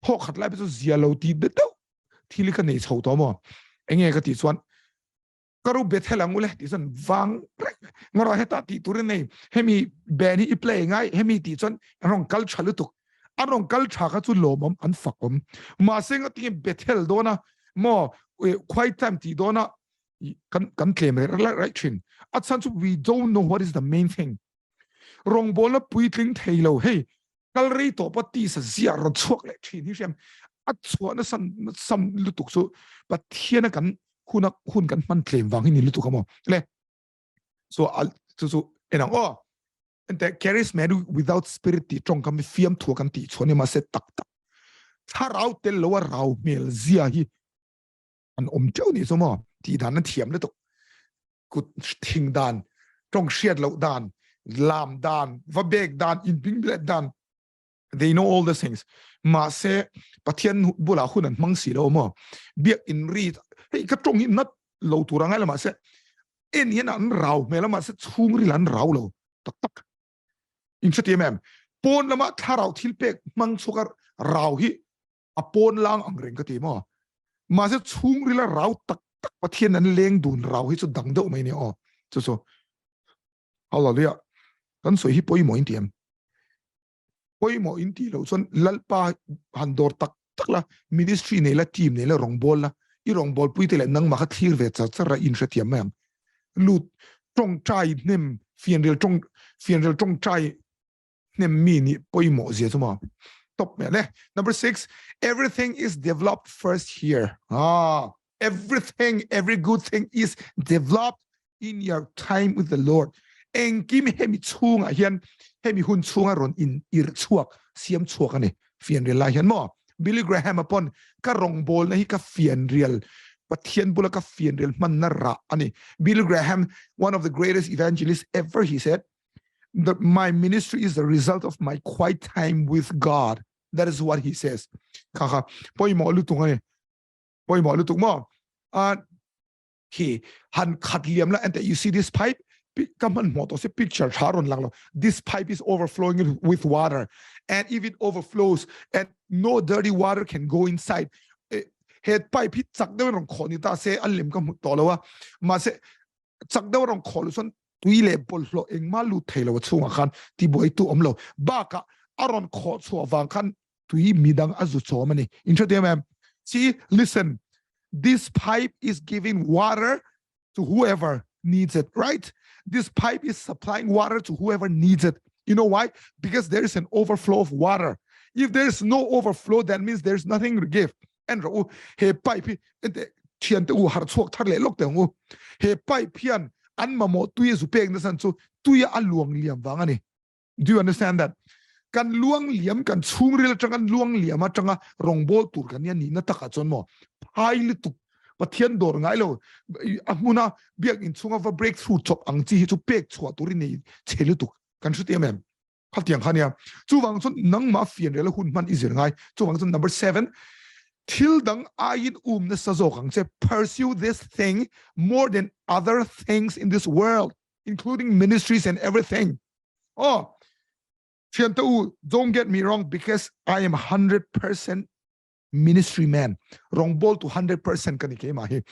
phaw khat lai chu zia lo ti de deuh thil ka nei chho to mo enge ka ti chuan karu bethel ang ule ti chuan wang reng ngora heta ti turin nei hemi ben hi i play ngai hemi ti chuan rong kal tha lutuk an rong kal tha kha chu lawmawm an fakom mahse nga tinge bethel dona mo quiet time ti dona kan kan tlem re right thin a chan chu we don't know what is the main thing rawngbawl na puitling thei lo hei kal rei tawh pawh tisa zia rawn chhuak leh thin hi hriam a chhuahna san sam lutuk chu Pathiana kan huna hun kan hman tlem vang hi ni lutuk amaw le so al chu chu enang aw ente charismatic without spirit ti tawng kam fiam thua kan ti chuan ma se tak tak thlarau tel lo a rau hmel zia hi an awm teuh ni chu maw tih dan an thiam lutuk kut thing dan tawng hriat loh dan lam dan va bek dan in bing blet dan they know all the things ma se pathian bula hun an hmang si lo maw biak in ri hei ka tawng hi nat lo tur angai la ma se en hian an rau hmel ma se chhung ril an rau lo tak tak in hre em pawn lama thlarau thil pek hmang chhuak rau hi a pawn lang ang reng ka ti maw mahse chhungril a rau tak tak Pathian an leng dun rau hi chu dang deuh mai ni aw chu chu hallelujah. Kan sawi hi pawimawh in ti em? Pawimawh in tih loh chuan Lalpa han dawr tak tak la, ministry nei la, team nei la, rawngbâwl la, i rawngbâwlpui te leh nangmah kha thlir ve char char a inhrethiam mai ang. Lut tawngtai hnem, fianrial tawng, fianrial tawngtai hnem mi nih pawimawh zia chu maw? Top mai le. Number 6, everything is developed first here. Ah, everything, every good thing is developed in your time with the Lord. Engkim hemi chhungah hian hemi hun chhunga rawn in ir chhuak siam chhuak ani fianrial lai hian maw Billy Graham upon ka rawngbawlna hi ka fianrial Pathian bula ka fianrial hmanna rah ani Billy Graham one of the greatest evangelists ever he said that my ministry is the result of my quiet time with God that is what he says kha kha pawimawh lutuk ani pawimawh lutuk maw a khi han khat liam la and you see this pipe ka hman hmuh tawh se picture tha rawn lang lo this pipe is overflowing with water and if it overflows and no dirty water can go inside he pipe hi chak deuh rawn khawh ni ta se a lem ka hmu tawh lo a mahse chak deuh rawn khawh lu chuan tui leh bawlhhlawh engmah lut thei lo a chhungah khan tibuai tu awm lo bakah a rawn khawh chhuah vang khan tui midang a zu chawm ani in hre em see listen this pipe is giving water to whoever needs it right this pipe is supplying water to whoever needs it you know why because there is an overflow of water if there is no overflow that means there's nothing to give en ro u he pipe hi ente thian te u har chhuak thar leh lok te u he pipe hian an mamawh tui zu pek na san chu tui a luang liam wang ani do you understand that kan luang liam kan chhungril atanga luang liam atanga rawngbawl tur kan nia nihna takah chuan maw phai lutuk pathian dawr ngai lo a hmuna biak in chhunga va breakthrough chawp ang chi hi chu pek chhuah tur i nei chhe lutuk kan hre tiam em khatiang kha nia chuwang chuan nangma fian rel hun hman i zir ngai chuwang chuan number 7 thil dang aiin um na sa zawk ang che pursue this thing more than other things in this world including ministries and everything. Oh, thian te u, don't get me wrong because I am 100% ministry man. Rawngbawl tu 100% ka ni keimah hi.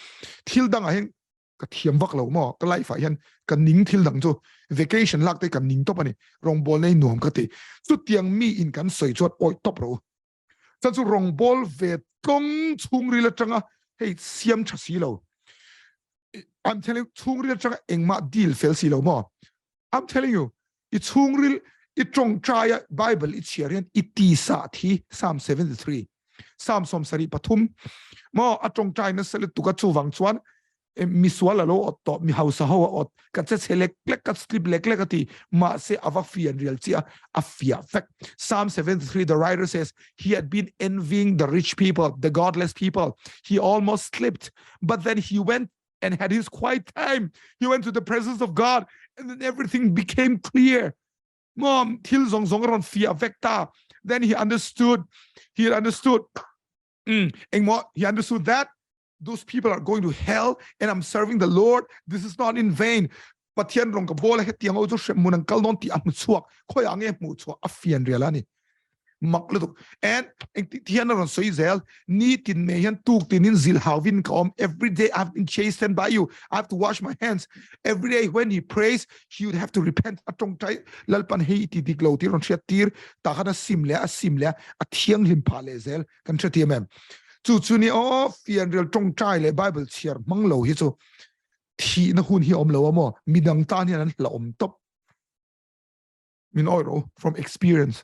Thil dang ah hin ka thiam vak lo maw ka life ah hian ka ning thil dang chu vacation lak te ka ning top ani rawngbawl nei nuam ka ti chu tiang mi in kan soi chuan oi top ro chan chu rawngbawl ve tlong chhungril atanga hei siam tha si lo I'm telling you chhungril atanga engmah deal fel si lo maw I'm telling you i chhungril i tawngtai a Bible i chhiar hian i tisa thi Psalm 73 Psalm 73 maw a tawngtai nasa lutuk a chuwang chuan misual alo ot tawh mi hausa ho a ot ka che chhe lek lek ka slip lek lek ati mahse ava fian rial chi a a fiah vek Psalm 73 the writer says he had been envying the rich people the godless people he almost slipped but then he went and had his quiet time he went to the presence of God and then everything became clear mom thil zong zong ron fiah vek ta then he understood he understood engmaw he understood that those people are going to hell and I'm serving the Lord this is not in vain Pathian rong ka bol he tiang o chu hrem mun an kal non ti a hmu chuak khoi ang e hmu chuak a fian rial ani mak lutuk and eng ti hian a rawn sawi zel ni tin me hian tuk tin in zil hawin ka awm every day I've been chastened by you I have to wash my hands every day when he prays he would have to repent a tong tai lalpan hei ti dik lo ti ron hriat tir ta khan a sim le a sim le a thianghlim pha le zel kan hre thiam em chu chu ni o fian rel tawngtai le bible chhiar hmang lo hi chu thi na hun hi om lo amo midang tan hian an hla om top min oi ro from experience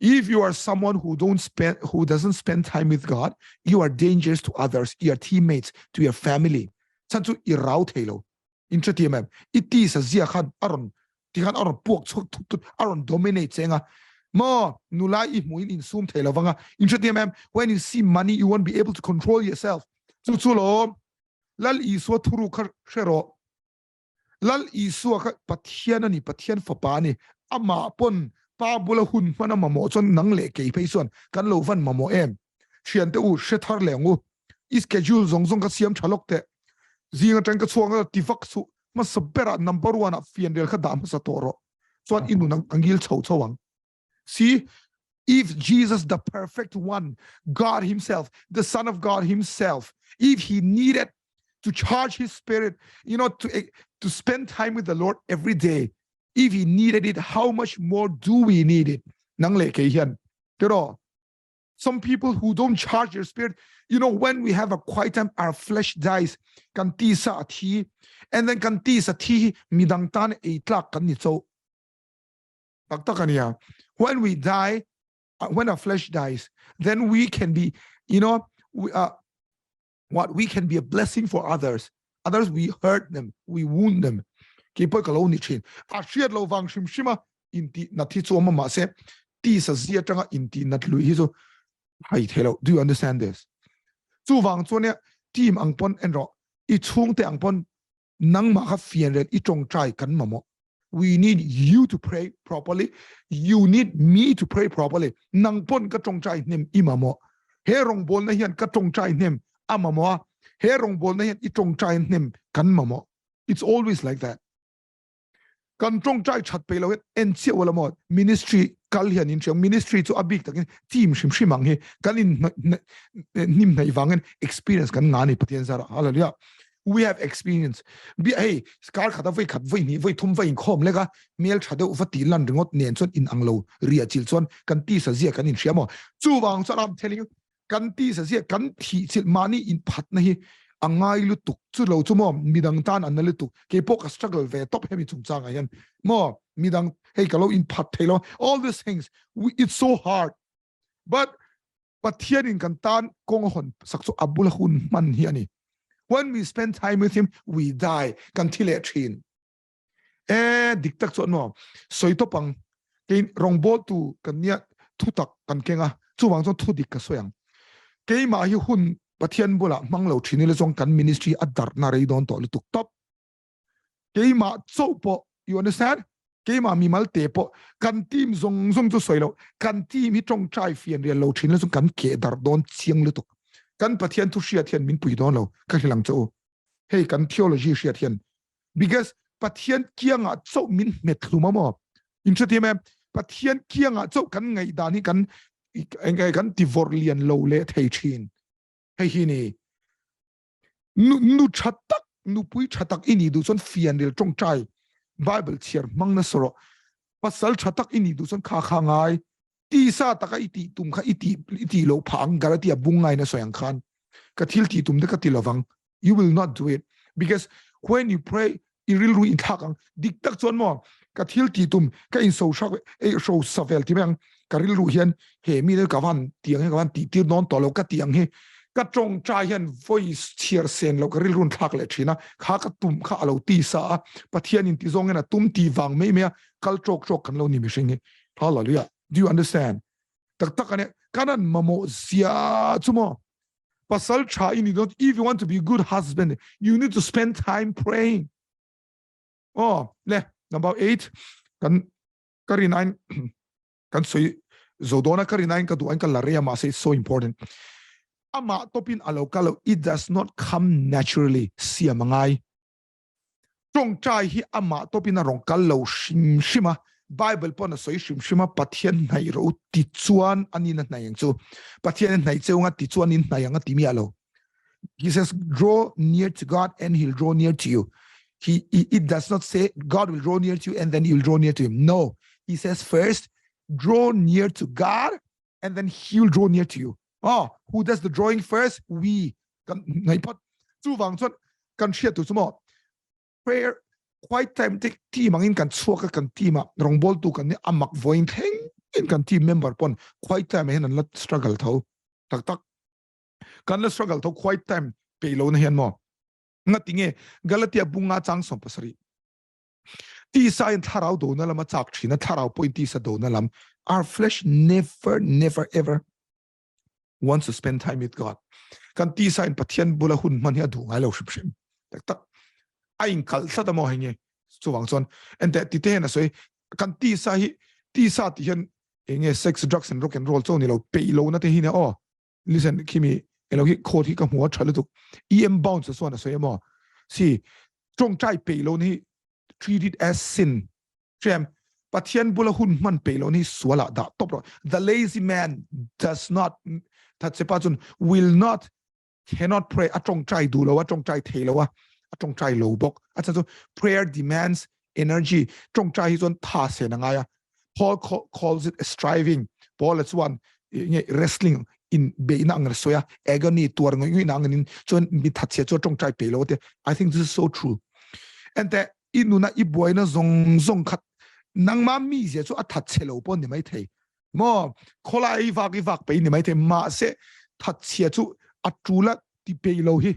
if you are someone who don't spend who doesn't spend time with God you are dangerous to others your teammates to your family chan chu i rau thei lo in hre thiam em i ti sa zia khan a rawn ti khan a rawn puak chhuak thut thut a rawn dominate che nga mo nula i hmu in insum thei lovanga in hre thiam em when you see money you won't be able to control yourself chu chu lo lal isua thuru kha hre ro lal isua kha pathian ani pathian fapa ani ama pon pa bula hun hmana mamo chuan nang le kei phei chuan kan lo van mamo em thian te u hre thar le ngu i schedule zong zong ka siam thalok te zing atang ka chuang a tivak su hmasa berah number one ah fianrial kha dah hmasa tawh rawh chuan i nun ang angil chho chho ang see if Jesus the perfect one God himself the son of God himself if he needed to charge his spirit you know to to spend time with the Lord every day. If he needed it, how much more do we need it? Nang leh kei hian tiraw? Some people who don't charge their spirit, you know, when we have a quiet time, our flesh dies. Kan tisa a thi. And then kan tisa thi hi midang tan ei tlak kan ni cho. Tak tak ania. When we die, when our flesh dies, then we can be, you know, we, what we can be a blessing for others. Others we hurt them, we wound them. Ke poi ka lo ni thin. A hriat lo wang hrim hrima in ti na thi chu ma ma se ti sa zia tanga in ti nat lui hi chu hai thelo. Do you understand this? Chu wang chu ne team ang pon en ro i chung te ang pon nangmah kha fianrial i ṭongṭai kan mamawh. We need you to pray properly. You need me to pray properly. Nang pon ka ṭongṭai hnem i mamawh. He rawngbawlna hian ka ṭongṭai hnem a mamawh a. He rawngbawlna hian i ṭongṭai hnem kan mamawh. It's always like that. Kan ṭongṭai ṭhat pe lo hian en chiah ula maw ministry kal hian in hriang ministry chu a bik takin team hrim hrim ang hi kan in hnim hnaih vangin experience kan nga ni Pathian zara. Hallelujah. We have experience. Bi hei kar khata voi khat voi ni voi thum vai in khom leka mel tha deuh va ti lan ringot nen chuan in ang lo ria chil chuan kan ti sa zia kan in hria maw chu wang chuan I'm telling you kan ti sa zia kan thi chil mani in phat na hi angai lutuk chu lo chu mo midang tan an na lutuk ke pawh ka struggle ve top hemi chungchang ah hian mo midang hei ka lo in phat thei lo all these things we, it's so hard but Pathian in kan tan kawng hon sak chu abul hun hman hi ani when we spend time with him we die kan thi leh thin e dik tak chuan maw sawi tawp ang kei rawngbawl tu kan nia thu tak kan keng a chuvang chuan thu dik ka sawi ang keimah hi hun Pathian bulah hmang lo thin ila chuan kan ministry a darhna rei dawn tawh lutuk tawp keimah chauh pawh you understand keimah mimal te pawh kan team zawng zawng chu sawi lo kan team hi tawngtai fian rial lo thin la chuan kan keh darh dawn chiang lutuk kan Pathian thu hriat hian min pui dawn lo ka hrilh ang che u hei kan theology hriat hian because Pathian kiangah chauh min hmet hlum a maw in hrethiam em Pathian kiangah chauh kan ngaih dan hi kan engai kan ti vawrh lian lo leh thei thin hei hi ni nu nu tha tak nupui tha tak i nih duh chuan fianril tawngtai Bible chhiar hmang na sawrawh pasal tha tak i nih duh chuan kha kha ngai tisa taka i tih tum kha i tih i tih loh phah ang Galatia bung ngai na sawi ang khan ka thil tih tum te ka ti lovang you will not do it because when you pray i rilru in thlak ang dik tak chuan maw ka thil tih tum ka in so hrak e so savel ti mai ang ka rilru hian he mi ka van tiang hi ka van tih tir dawn tawh lo ka ti ang hi ka tawngtai hian voice chhiar sen lo ka rilru thlak leh thin a kha ka tum kha alo ti sa a Pathian in ti zawng in a tum ti vang mai mai a kal tawk tawk kan lo ni mihring hi hallelujah do you understand tak tak ane kanan mamawh zia chu maw pasal tha i ni dawn if you want to be a good husband you need to spend time praying oh le number 8 kan ka rinain kan soi zo dona ka rinain ka duh an ka la rea ma se so important ama topin alo kalo it does not come naturally siam angai Ṭawngṭai hi amah tawpin a rawn kal lo hrim hrim a, Bible pawn a sawi hrim hrim a, Pathian hnaih rawh u ti chuan a nin a hnaih ang chu. Pathian a hnaih cheu anga ti chuan in hnaih ang a ti miah lo. He says, draw near to God and he'll draw near to you. He, he, it does not say God will draw near to you and then you'll draw near to him. No. He says first, draw near to God and then he'll draw near to you. Oh, who does the drawing first? We. Kan ngai phot. Chu wang chuan kan hriat tu chu maw prayer quiet time te team angin kan chhuak a kan team a rawngbawl tu kan ni amak vawiin thleng in kan team member pawn quiet time hian an la struggle tho tak tak kan la struggle tho quiet time pe lo na hian maw ngati nge Galatia bunga chang 17 tisa in thlarau do na lama chak thina thlarau point tisa do na lam our flesh never never ever wants to spend time with God. Kan tisa in Pathian bula hun hman hi a duh ngai lo hrim hrim. Tak tak a in kal tlat a maw hei nge chuwang chuan ente ti te hian a sawi kan tisa hi tisa ti hian enge sex drugs and rock and roll chaw ni lo peih lo na te hi ne aw listen khimi elo hi quote hi ka hmu a tha lutuk em bounce chuan a sawi emaw si tawngtai peih lo ni treat it as sin Hrem, Pathian bula hun hman peih lo ni sualah dah tawp rawh. The lazy man does not thatchepa chun will not cannot pray a tawngtai duh lo a tawngtai thei lo a a tawngtai lo bawk. A chan chu prayer demands Energy tawngtai hi chuan tha sen a ngai a. Paul calls it a striving. Paul a chuan nge wrestling in beihna ang sawi a, agony tuar ngawih ngawih na angin chuan mi thatchhia chu tawngtai pe lo te. I think this is so true. Ente i nuna i buaina zawng zawng khat nangma mi zia chu a thatchhe lo pawh ni mai thei. Maw khawlai vak i vak pe ni mai thei mahse thatchhia chu a tula ti pe lo hi.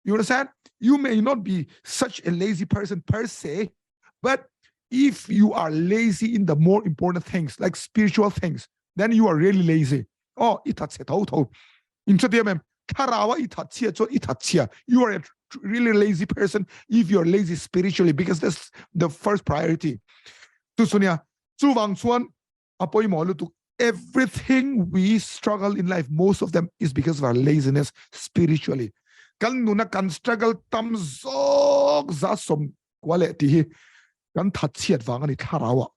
You understand? You may not be such a lazy person per se, but if you are lazy in the more important things like spiritual things, then you are really lazy. Oh, i thatchhe tho tho. In chatiam em tharawa i thatchhia chuan i thatchhia. You are a really lazy person if you are lazy spiritually because that's the first priority. Tu sunia chuwang chuan a pawimawh lutuk everything we struggle in life most of them is because of our laziness spiritually kan nuna kan struggle tam zawk za som kwa leh ti hi kan that chhiat vang ani thlarawa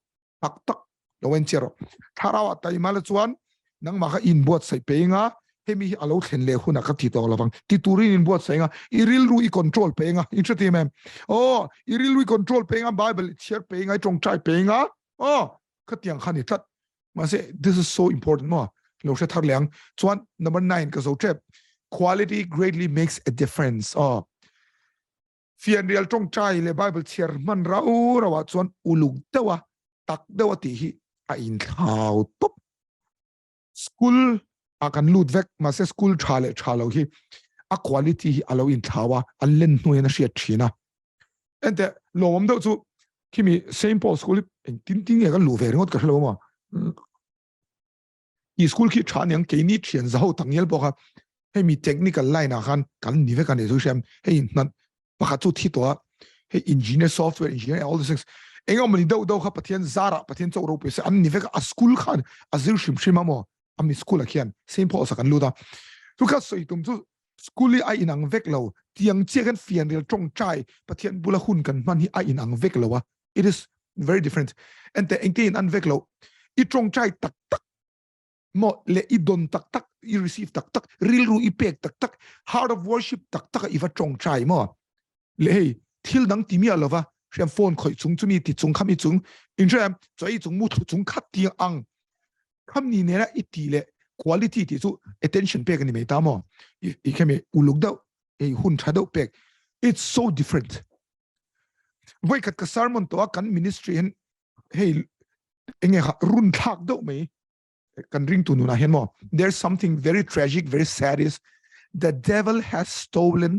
tak tak lo en chero thlarawa taima la chuan nangmah kha in buat sai peinga hemi hi alo thlen leh huna ka ti tawh lovang ti turin in buat sai nga i rilru i control peinga in hre ti mem oh i rilru i control peinga bible chhiar peinga i tawngtai peinga oh khatiang kha ni tlat mahse this is so important maw lo hre thar leh ang chuan number 9 ka zo tep quality greatly makes a difference oh fianrial tawngtai le bible chhiar hman rau rauah chuan uluk deuha tak deuha tih hi a inthlau tawp school a kan lut vek mahse school tha leh tha lo hi a quality hi alo inthlau a an len hnu hian a hriat thin a ente lawmawm deuh chu khimi St Paul school eng tin tin nge kan luh ve ringawt ka hrelo maw i school khi tha aniang keini thian za ho tak ngial pawh kha hei mi technical line ah khan kan ni vek a ni chu hriam hei hna pakhat chu thi tawh a hei engineer software engineer all these things engemaw ni deuh deuh kha Pathian zarah Pathian chauh ropui se an ni vek a school khan a zir hrim hrim a maw ami school ah khian St Paul's ah kan lut a chu kha sawi tum chu school hi a inang vek lo tiang chiah khan fianrial tawngtai Pathian bula hun kan hman hi a inang vek lo a it is very different ente engte in an vek lo i tawngtai tak tak maw le i don tak tak i receive tak tak rilru i pek tak tak heart of worship tak tak i va tawngtai maw le hei thil dang ti miah lova hriam phone khawih chung chumi ti chung khami chung in hriam choi chung mu thu chung khat tiang ang kham ni nena i ti le quality ti chu attention pek ani mai ta maw i khemi uluk deuh ei hun tha deuh pek it's so different voi khat ka sermon to kan ministry hin hei enge run thlak deuh mai kan ring tu nuna hian maw there's something very tragic very sad is the devil has stolen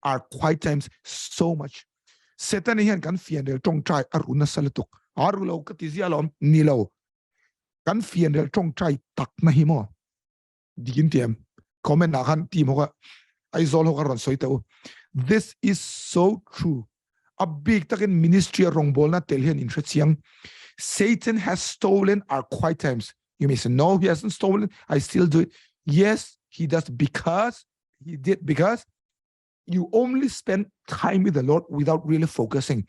our quiet times so much Satan hian kan fianrel tawngtai a ru nasa lutuk a ru lo ka ti zia lawm ni lo kan fianrel tawngtai tak na hi maw dikin tiam comment ah khan team ho ka Aizawl ho ka rawn sawi teh u this is so true a bik takin ministry a rawngbawlna tel hian in hre chiang Satan has stolen our quiet times you may say no he hasn't stolen I still do it yes he does because he did because you only spend time with the Lord without really focusing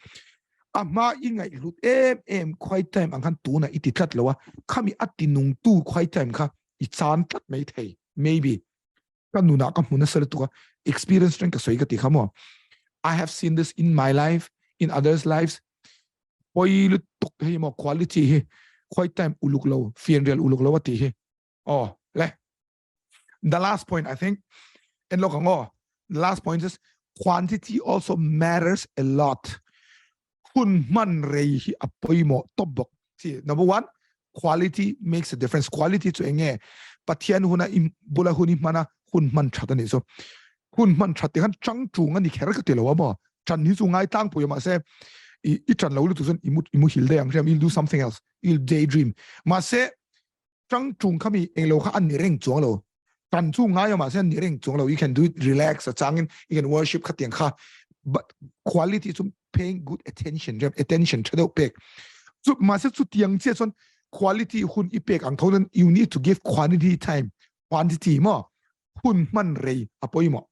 a hma i ngaih hlut em em quiet time ang khan tuna i ti tlat lo a khami a ti nung tu quiet time kha i chan tlat mai thei maybe ka nuna ka hmu nasa lutuk a experience reng ka sawi ka ti kha maw I have seen this in my life in others lives poi lutuk hei maw quality hi quiet time uluk lo fianrial uluk lo a ti hi oh le the last point I think en lo kang aw the last point is quantity also matters a lot hun man rei hi a pawimawh tawp bawk see number one quality makes a difference quality chu enge pathian huna i bula hun i hmana hun hman that ani so hun hman that te khan chang chung ani kher ka ti lo amo chan hi chu ngai tlang pui ma se i i chan lo lu tu chun i mu i mu hil dei ang hriam you'll do something else you'll daydream ma se ṭang ṭung kha mi englo kha an ni reng chuang lo tan chu ngai awm ah se an ni reng chuang lo you can do it relax a changin you can worship kha tiang kha but quality chu paying good attention rem attention tha deuh pek chu mahse chu tiang che chuan quality hun i pek ang tho nan you need to give quantity time quantity mo hun hman rei a pawimawh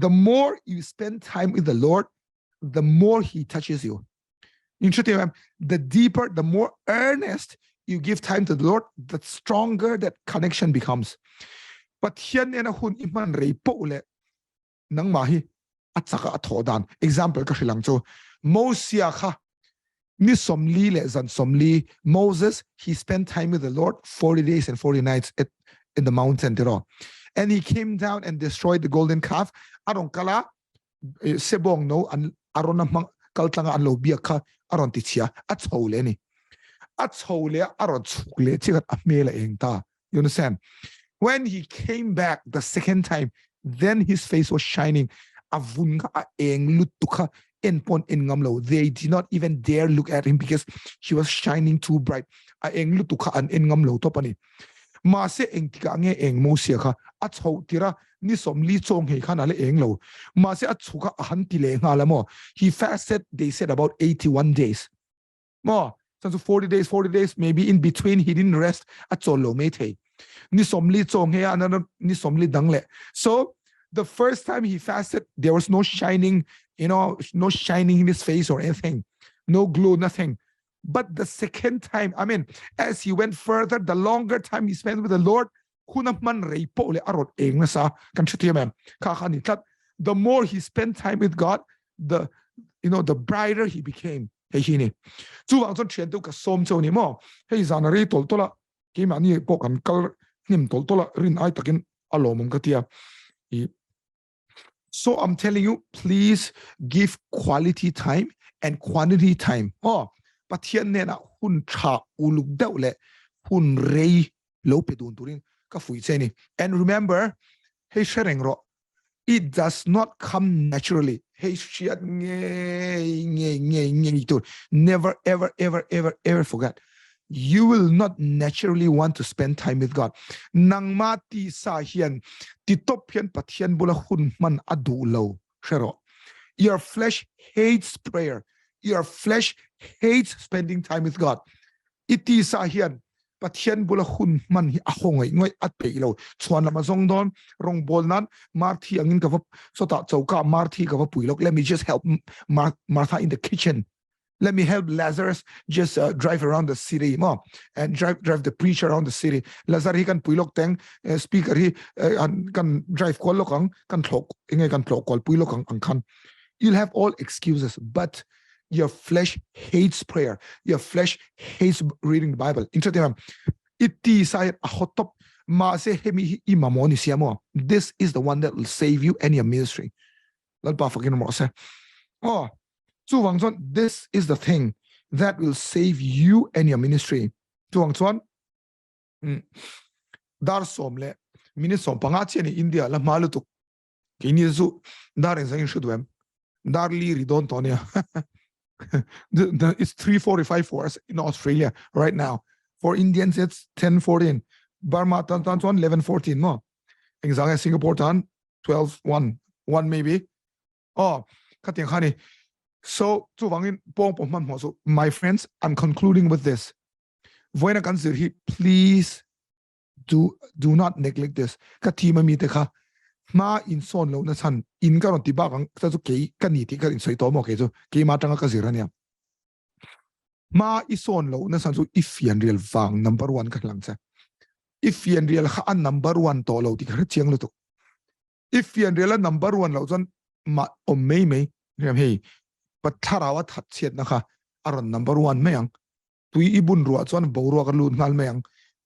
the more you spend time with the Lord the more he touches you Interesting. The deeper, the more earnest you give time to the Lord, the stronger that connection becomes. Pathian nena hun i hman rei poh leh nangmah hi a chaka a thawh dan. Example ka hrilang chu Mosia kha. Ni 40 le zan 40 Moses he spent time with the Lord 40 days and 40 nights at, in the mountain tiro. And he came down and destroyed the golden calf. Aron kala sebong no an arona mang kaltlanga an lo biak kha aron ti chia a chho le ni a chho le aron chuk le chi khat a hmel a eng ta. You understand? When he came back the second time, then his face was shining. A vun kha a eng lutuk kha en pon en ngam lo. They did not even dare look at him because he was shining too bright. A eng lutuk kha an en ngam lo top ani. Mahse eng tika nge eng Mosia kha a chho tira ni 40 chong hei khan ale eng lo. Mahse a chhuka a han ti le nga la mo. He fasted, they said, about 81 days. Maw chan chu 40 days 40 days maybe in between he didn't rest a chawl lo mai thei ni 40 chaw nge another ni 40 dang le. So the first time he fasted, there was no shining, no shining in his face or anything, no glow, nothing. But the second time, I mean, as he went further, the longer time he spent with the Lord, huna man rei po le arot eng na sa kan thuthiam em kha kha ni tlat. The more he spent time with God, the you know the brighter he became. Hei hi ni chu wang chon thian tu ka som cheu ni mo hei zan rei tol tola keimah ni pawh kan kal hnim tol tola rin ai takin a lawmawm ka tia i. So I'm telling you, please give quality time and quantity time. Oh, Pathian nena hun tha uluk deuh le hun rei lo pe dun turin ka fui che ni. And remember, hei hre reng rawh, it does not come naturally. Hei hriat ngei ngei ngei ngei tur. Never ever ever ever ever forget, you will not naturally want to spend time with God. Nangma ti sa hian ti top hian Pathian bula hun hman a duh lo hre rawh. Your flesh hates prayer. Your flesh hates spending time with God. I ti sa hian Pathian bula hun hman hi a haw ngaih ngaih a peih lo. Chhuan lam a zawng dawn rawngbawl nan Marthi angin ka va sawtah choka Marthi ka va pui lawk. Let me just help Martha in the kitchen. Let me help Lazarus just drive around the city maw and drive the preacher around the city. Lazar hi kan pui lawk teng speaker hi kan drive kual lawk ang kan thlawk enge kan thlawh kual pui lawk ang ang khan. You'll have all excuses, but your flesh hates prayer. Your flesh hates reading the Bible. Interesting. Iti sai a hot top ma se hemi hi i mamawh ni sia maw. This is the one that will save you and your ministry. Lalpa fakin rawh se. Oh, chuvang chuan this is the thing that will save you and your ministry. Chuvang chuan dar 10 le minute 15 chian i India la hma lutuk. Keini chu dar engzang in hre duh em? Dar li ri dawn tawh ania. It's 3:45 for us in Australia right now. For Indians it's 10:14. Burma tan tan chuan 11:14 maw? Engzang e Singapore tan 12 1 1 maybe. Oh, khatiang kha ni. So chuvangin pawng pawh hman hmuh chu my friends, I'm concluding with this. Vawiina kan zir hi please do do not neglect this. Ka team ami te kha hma in sawn lo na chhan in ka rawn ti bak ang cha chu kei ka ni tih ka in sawi tawh maw kei chu keima atanga ka zir ania. Hma i sawn lo na chhan chu i fian rial vang number one ka hlang che. I fian rial kha a number one tawh lo tih ka hre chiang lutuk. I fian rial a number one loh chuan mah awm mai mai riam hei Pathlarau a that chhiatna kha a rawn number one mai ang. Tui i bun ruah chuan boruak a lut nghal mai ang.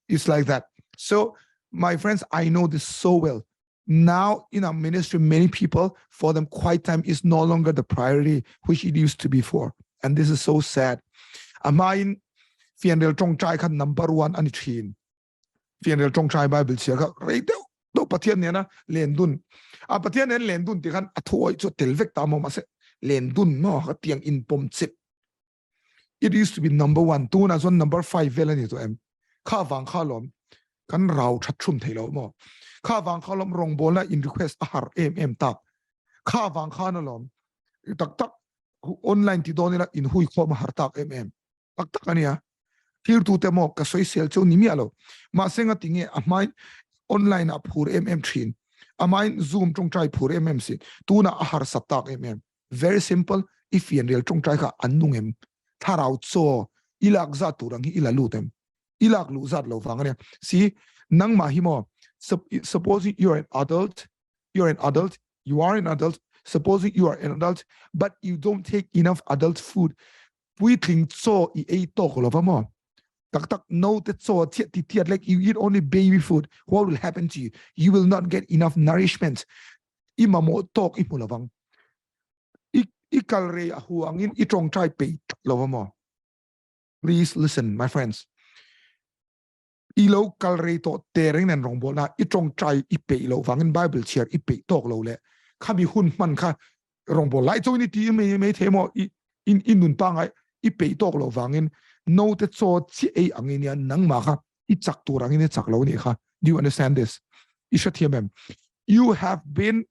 It's like that. So my friends, I know this so well. Now in our ministry, many people, for them quiet time is no longer the priority which it used to be for. And this is so sad. Amain fianrial tawngtai kha number one ani thin. Fianrial tawngtai Bible chhiar kha rei deuh deuh Pathian nena len dun. A Pathian nen len dun ti khan a thu awih chu tel vek ta maw mahse len dun maw ka tiang in pawm chip. It used to be number one tunah chuan number five vel ani tawh em. Kha vang kha lawm kan rau that thum thei lo maw. Kha vang kha lawm rawngbawlna in request a har em em tak. Kha vang khan alawm tak tak online ti dawn ila in hui khawm a har tak em em. Tak tak ania. Thil tu te maw ka sawisel chu ni miah lo. Mahse nga tinge a hmain online ah phur em em thin. A hmain zoom tawngtai phur em em si. Tunah a harsat tak em em. Very simple, i fianrial tawngtai kha an nung em? Thlarau chaw i lak zat tur ang hi i la lut em? I lak luh zat lo vang ania. See, nangmah hi maw, supposing you are an adult, you are an adult, you are an adult, supposing you are an adult, but you don't take enough adult food. Puitling chaw i ei tawk lo va maw? Tak tak naute chaw chiah ti tiat lek you eat only baby food what will happen to you? You will not get enough nourishment. I mamawh tawk i hmu lovang. I i kal rei a huangin i tawngtai peih lo va maw? Please listen my friends. I lo kal rei tawh te reng nen rawngbawlna i tawngtai i peih loh vangin Bible chhiar i peih tawk lo leh khami hun hman kha rawngbâwl lai chauhin i ti mai mai thei maw i i nun pangai i peih tawk loh vangin naute chaw chiah ei angin nia nangmah kha i chak tur angin i chak lo nih kha. Do you understand this? I hrethiam em? You have been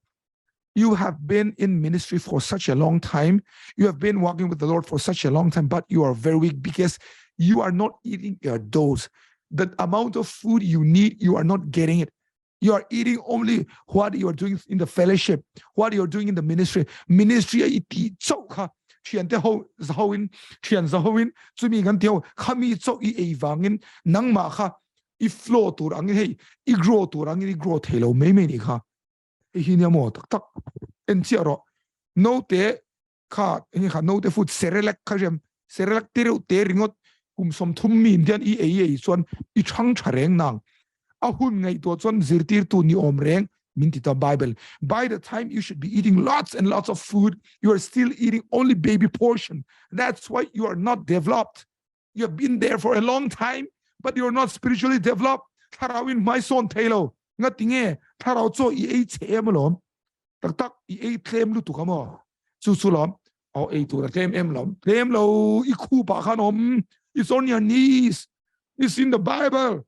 you have been in ministry for such a long time. You have been walking with the Lord for such a long time, but you are very weak because you are not eating your dose. The amount of food you need, you are not getting it. You are eating only what you are doing in the fellowship, what you are doing in the ministry. Ministry i ti chau kha thian te ho ho in thian za ho in chumi kan teo khami chau i ei wangin nangma kha i flow tur angin hei i grow tur angin i grow theilo mai mai ni kha Hei hi nia maw tak tak en chiah rawh naute kha enge kha naute food Cerelac kha hriam Cerelac te reuh te ringawt kum 30 mi in hian i ei ei chuan i thang tha reng nang a hun ngaihtuah chuan zirtirtu ni awm reng min ti ta Bible by the time you should be eating lots and lots of food you are still eating only baby portion that's why you are not developed you have been there for a long time but you are not spiritually developed thlarau in hmai sawn thei lo nga tinge thlarau chaw i ei che em alawm tak tak i ei tlem lutuk amaw chu chu lawm aw ei tur a tlem em lawm tlem lo i khu pah khan awm it's on your knees it's in the bible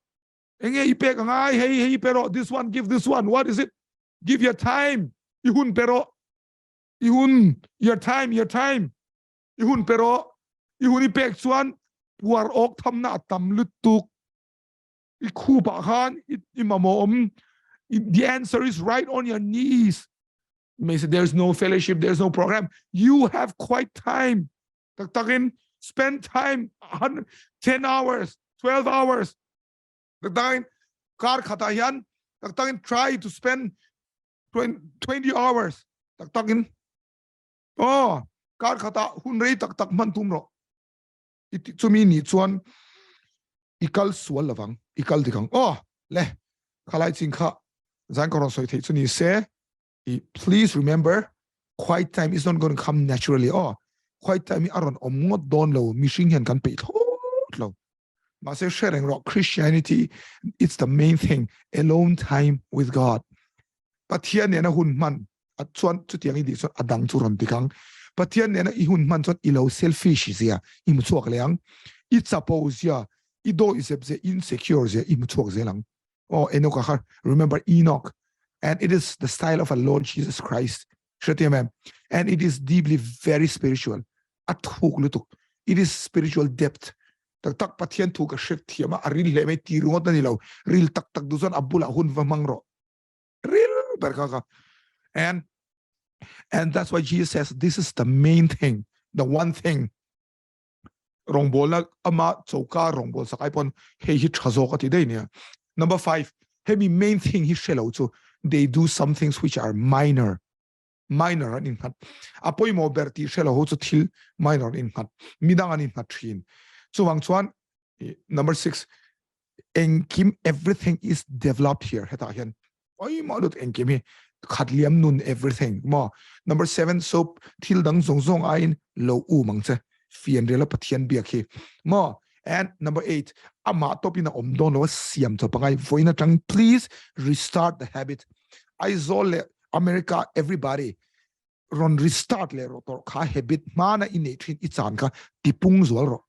enge i pek angai hei hei pero this one give this one what is it give your time i hun pero i hun your time your time I hun pe rawh. I hun i pek chuan puar awk thamna a tam lutuk. I khup ah khan i mamawh awm. The answer is right on your knees. You may say there's no fellowship, there's no program. You have quite time. Tak takin spend time 10 hours, 12 hours. Tak takin kar khatah hian tak takin try to spend 20 hours. Tak takin Aw, kar khatah hun rei tak tak hman tum rawh. I ti chumi nih chuan i kal sual lovang, i kal dik ang. Aw, le, khalai ching kha zan ka rawn sawi theih chu ni se, i please remember, quiet time is not going to come naturally. Aw, quiet time hi a rawn awm ngawt dawn lo, mihring hian kan peih thlawt lo. Mahse hre reng rawh, Christianity, it's the main thing, alone time with God. Pathian nena hun hman a chuan chutiang i tih chuan a dang chu rawn dik ang. Pathian nena i hun hman chuan i lo selfish zia i hmu chhuak leh ang. I chapo zia, i dawih zep zia, insecure zia i hmu chhuak zel ang. Oh, Enoch-a kha, remember Enoch, and it is the style of our Lord Jesus Christ. Hrethiam em? And it is deeply very spiritual. A thuk lutuk. It is spiritual depth. Tak tak Pathian thu ka hret thiam a, a ril hle mai ti ringawt a ni lo. Ril tak tak duh chuan a bulah hun va hmang rawh. Ril ber kha kha. And and that's why Jesus says this is the main thing, the one thing. Rawngbawlna ama choka rawngbâwl sak ai pawn hei hi tha zawk a ti daih nia. Number 5, hemi main thing hi hre lo chu they do some things which are minor. Minor an innghat. A pawimawh ber tih hre lo ho chu thil minor an innghat. Midang an innghat thin. Chuvang chuan number 6, engkim everything is developed here hetah hian pawimawh lut engkim hi khat liam nun everything maw number 7 so thil dang zawng zawng aiin lo um ang che fian rela Pathian biak hi maw and number 8 amah tawpin a awm dawn lo a siam chawp angai vawiin atang please restart the habit Aizawl leh America everybody rawn restart leh rawh tawrh kha habit hmana i neih thin i chan kha tipung zual rawh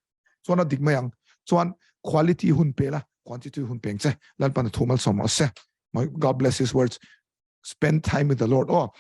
chuan a dik mai ang chuan quality hun pe la quantity hun peng che Lalpan a thu malsawm rawh se my God bless his words spend time with the Lord oh.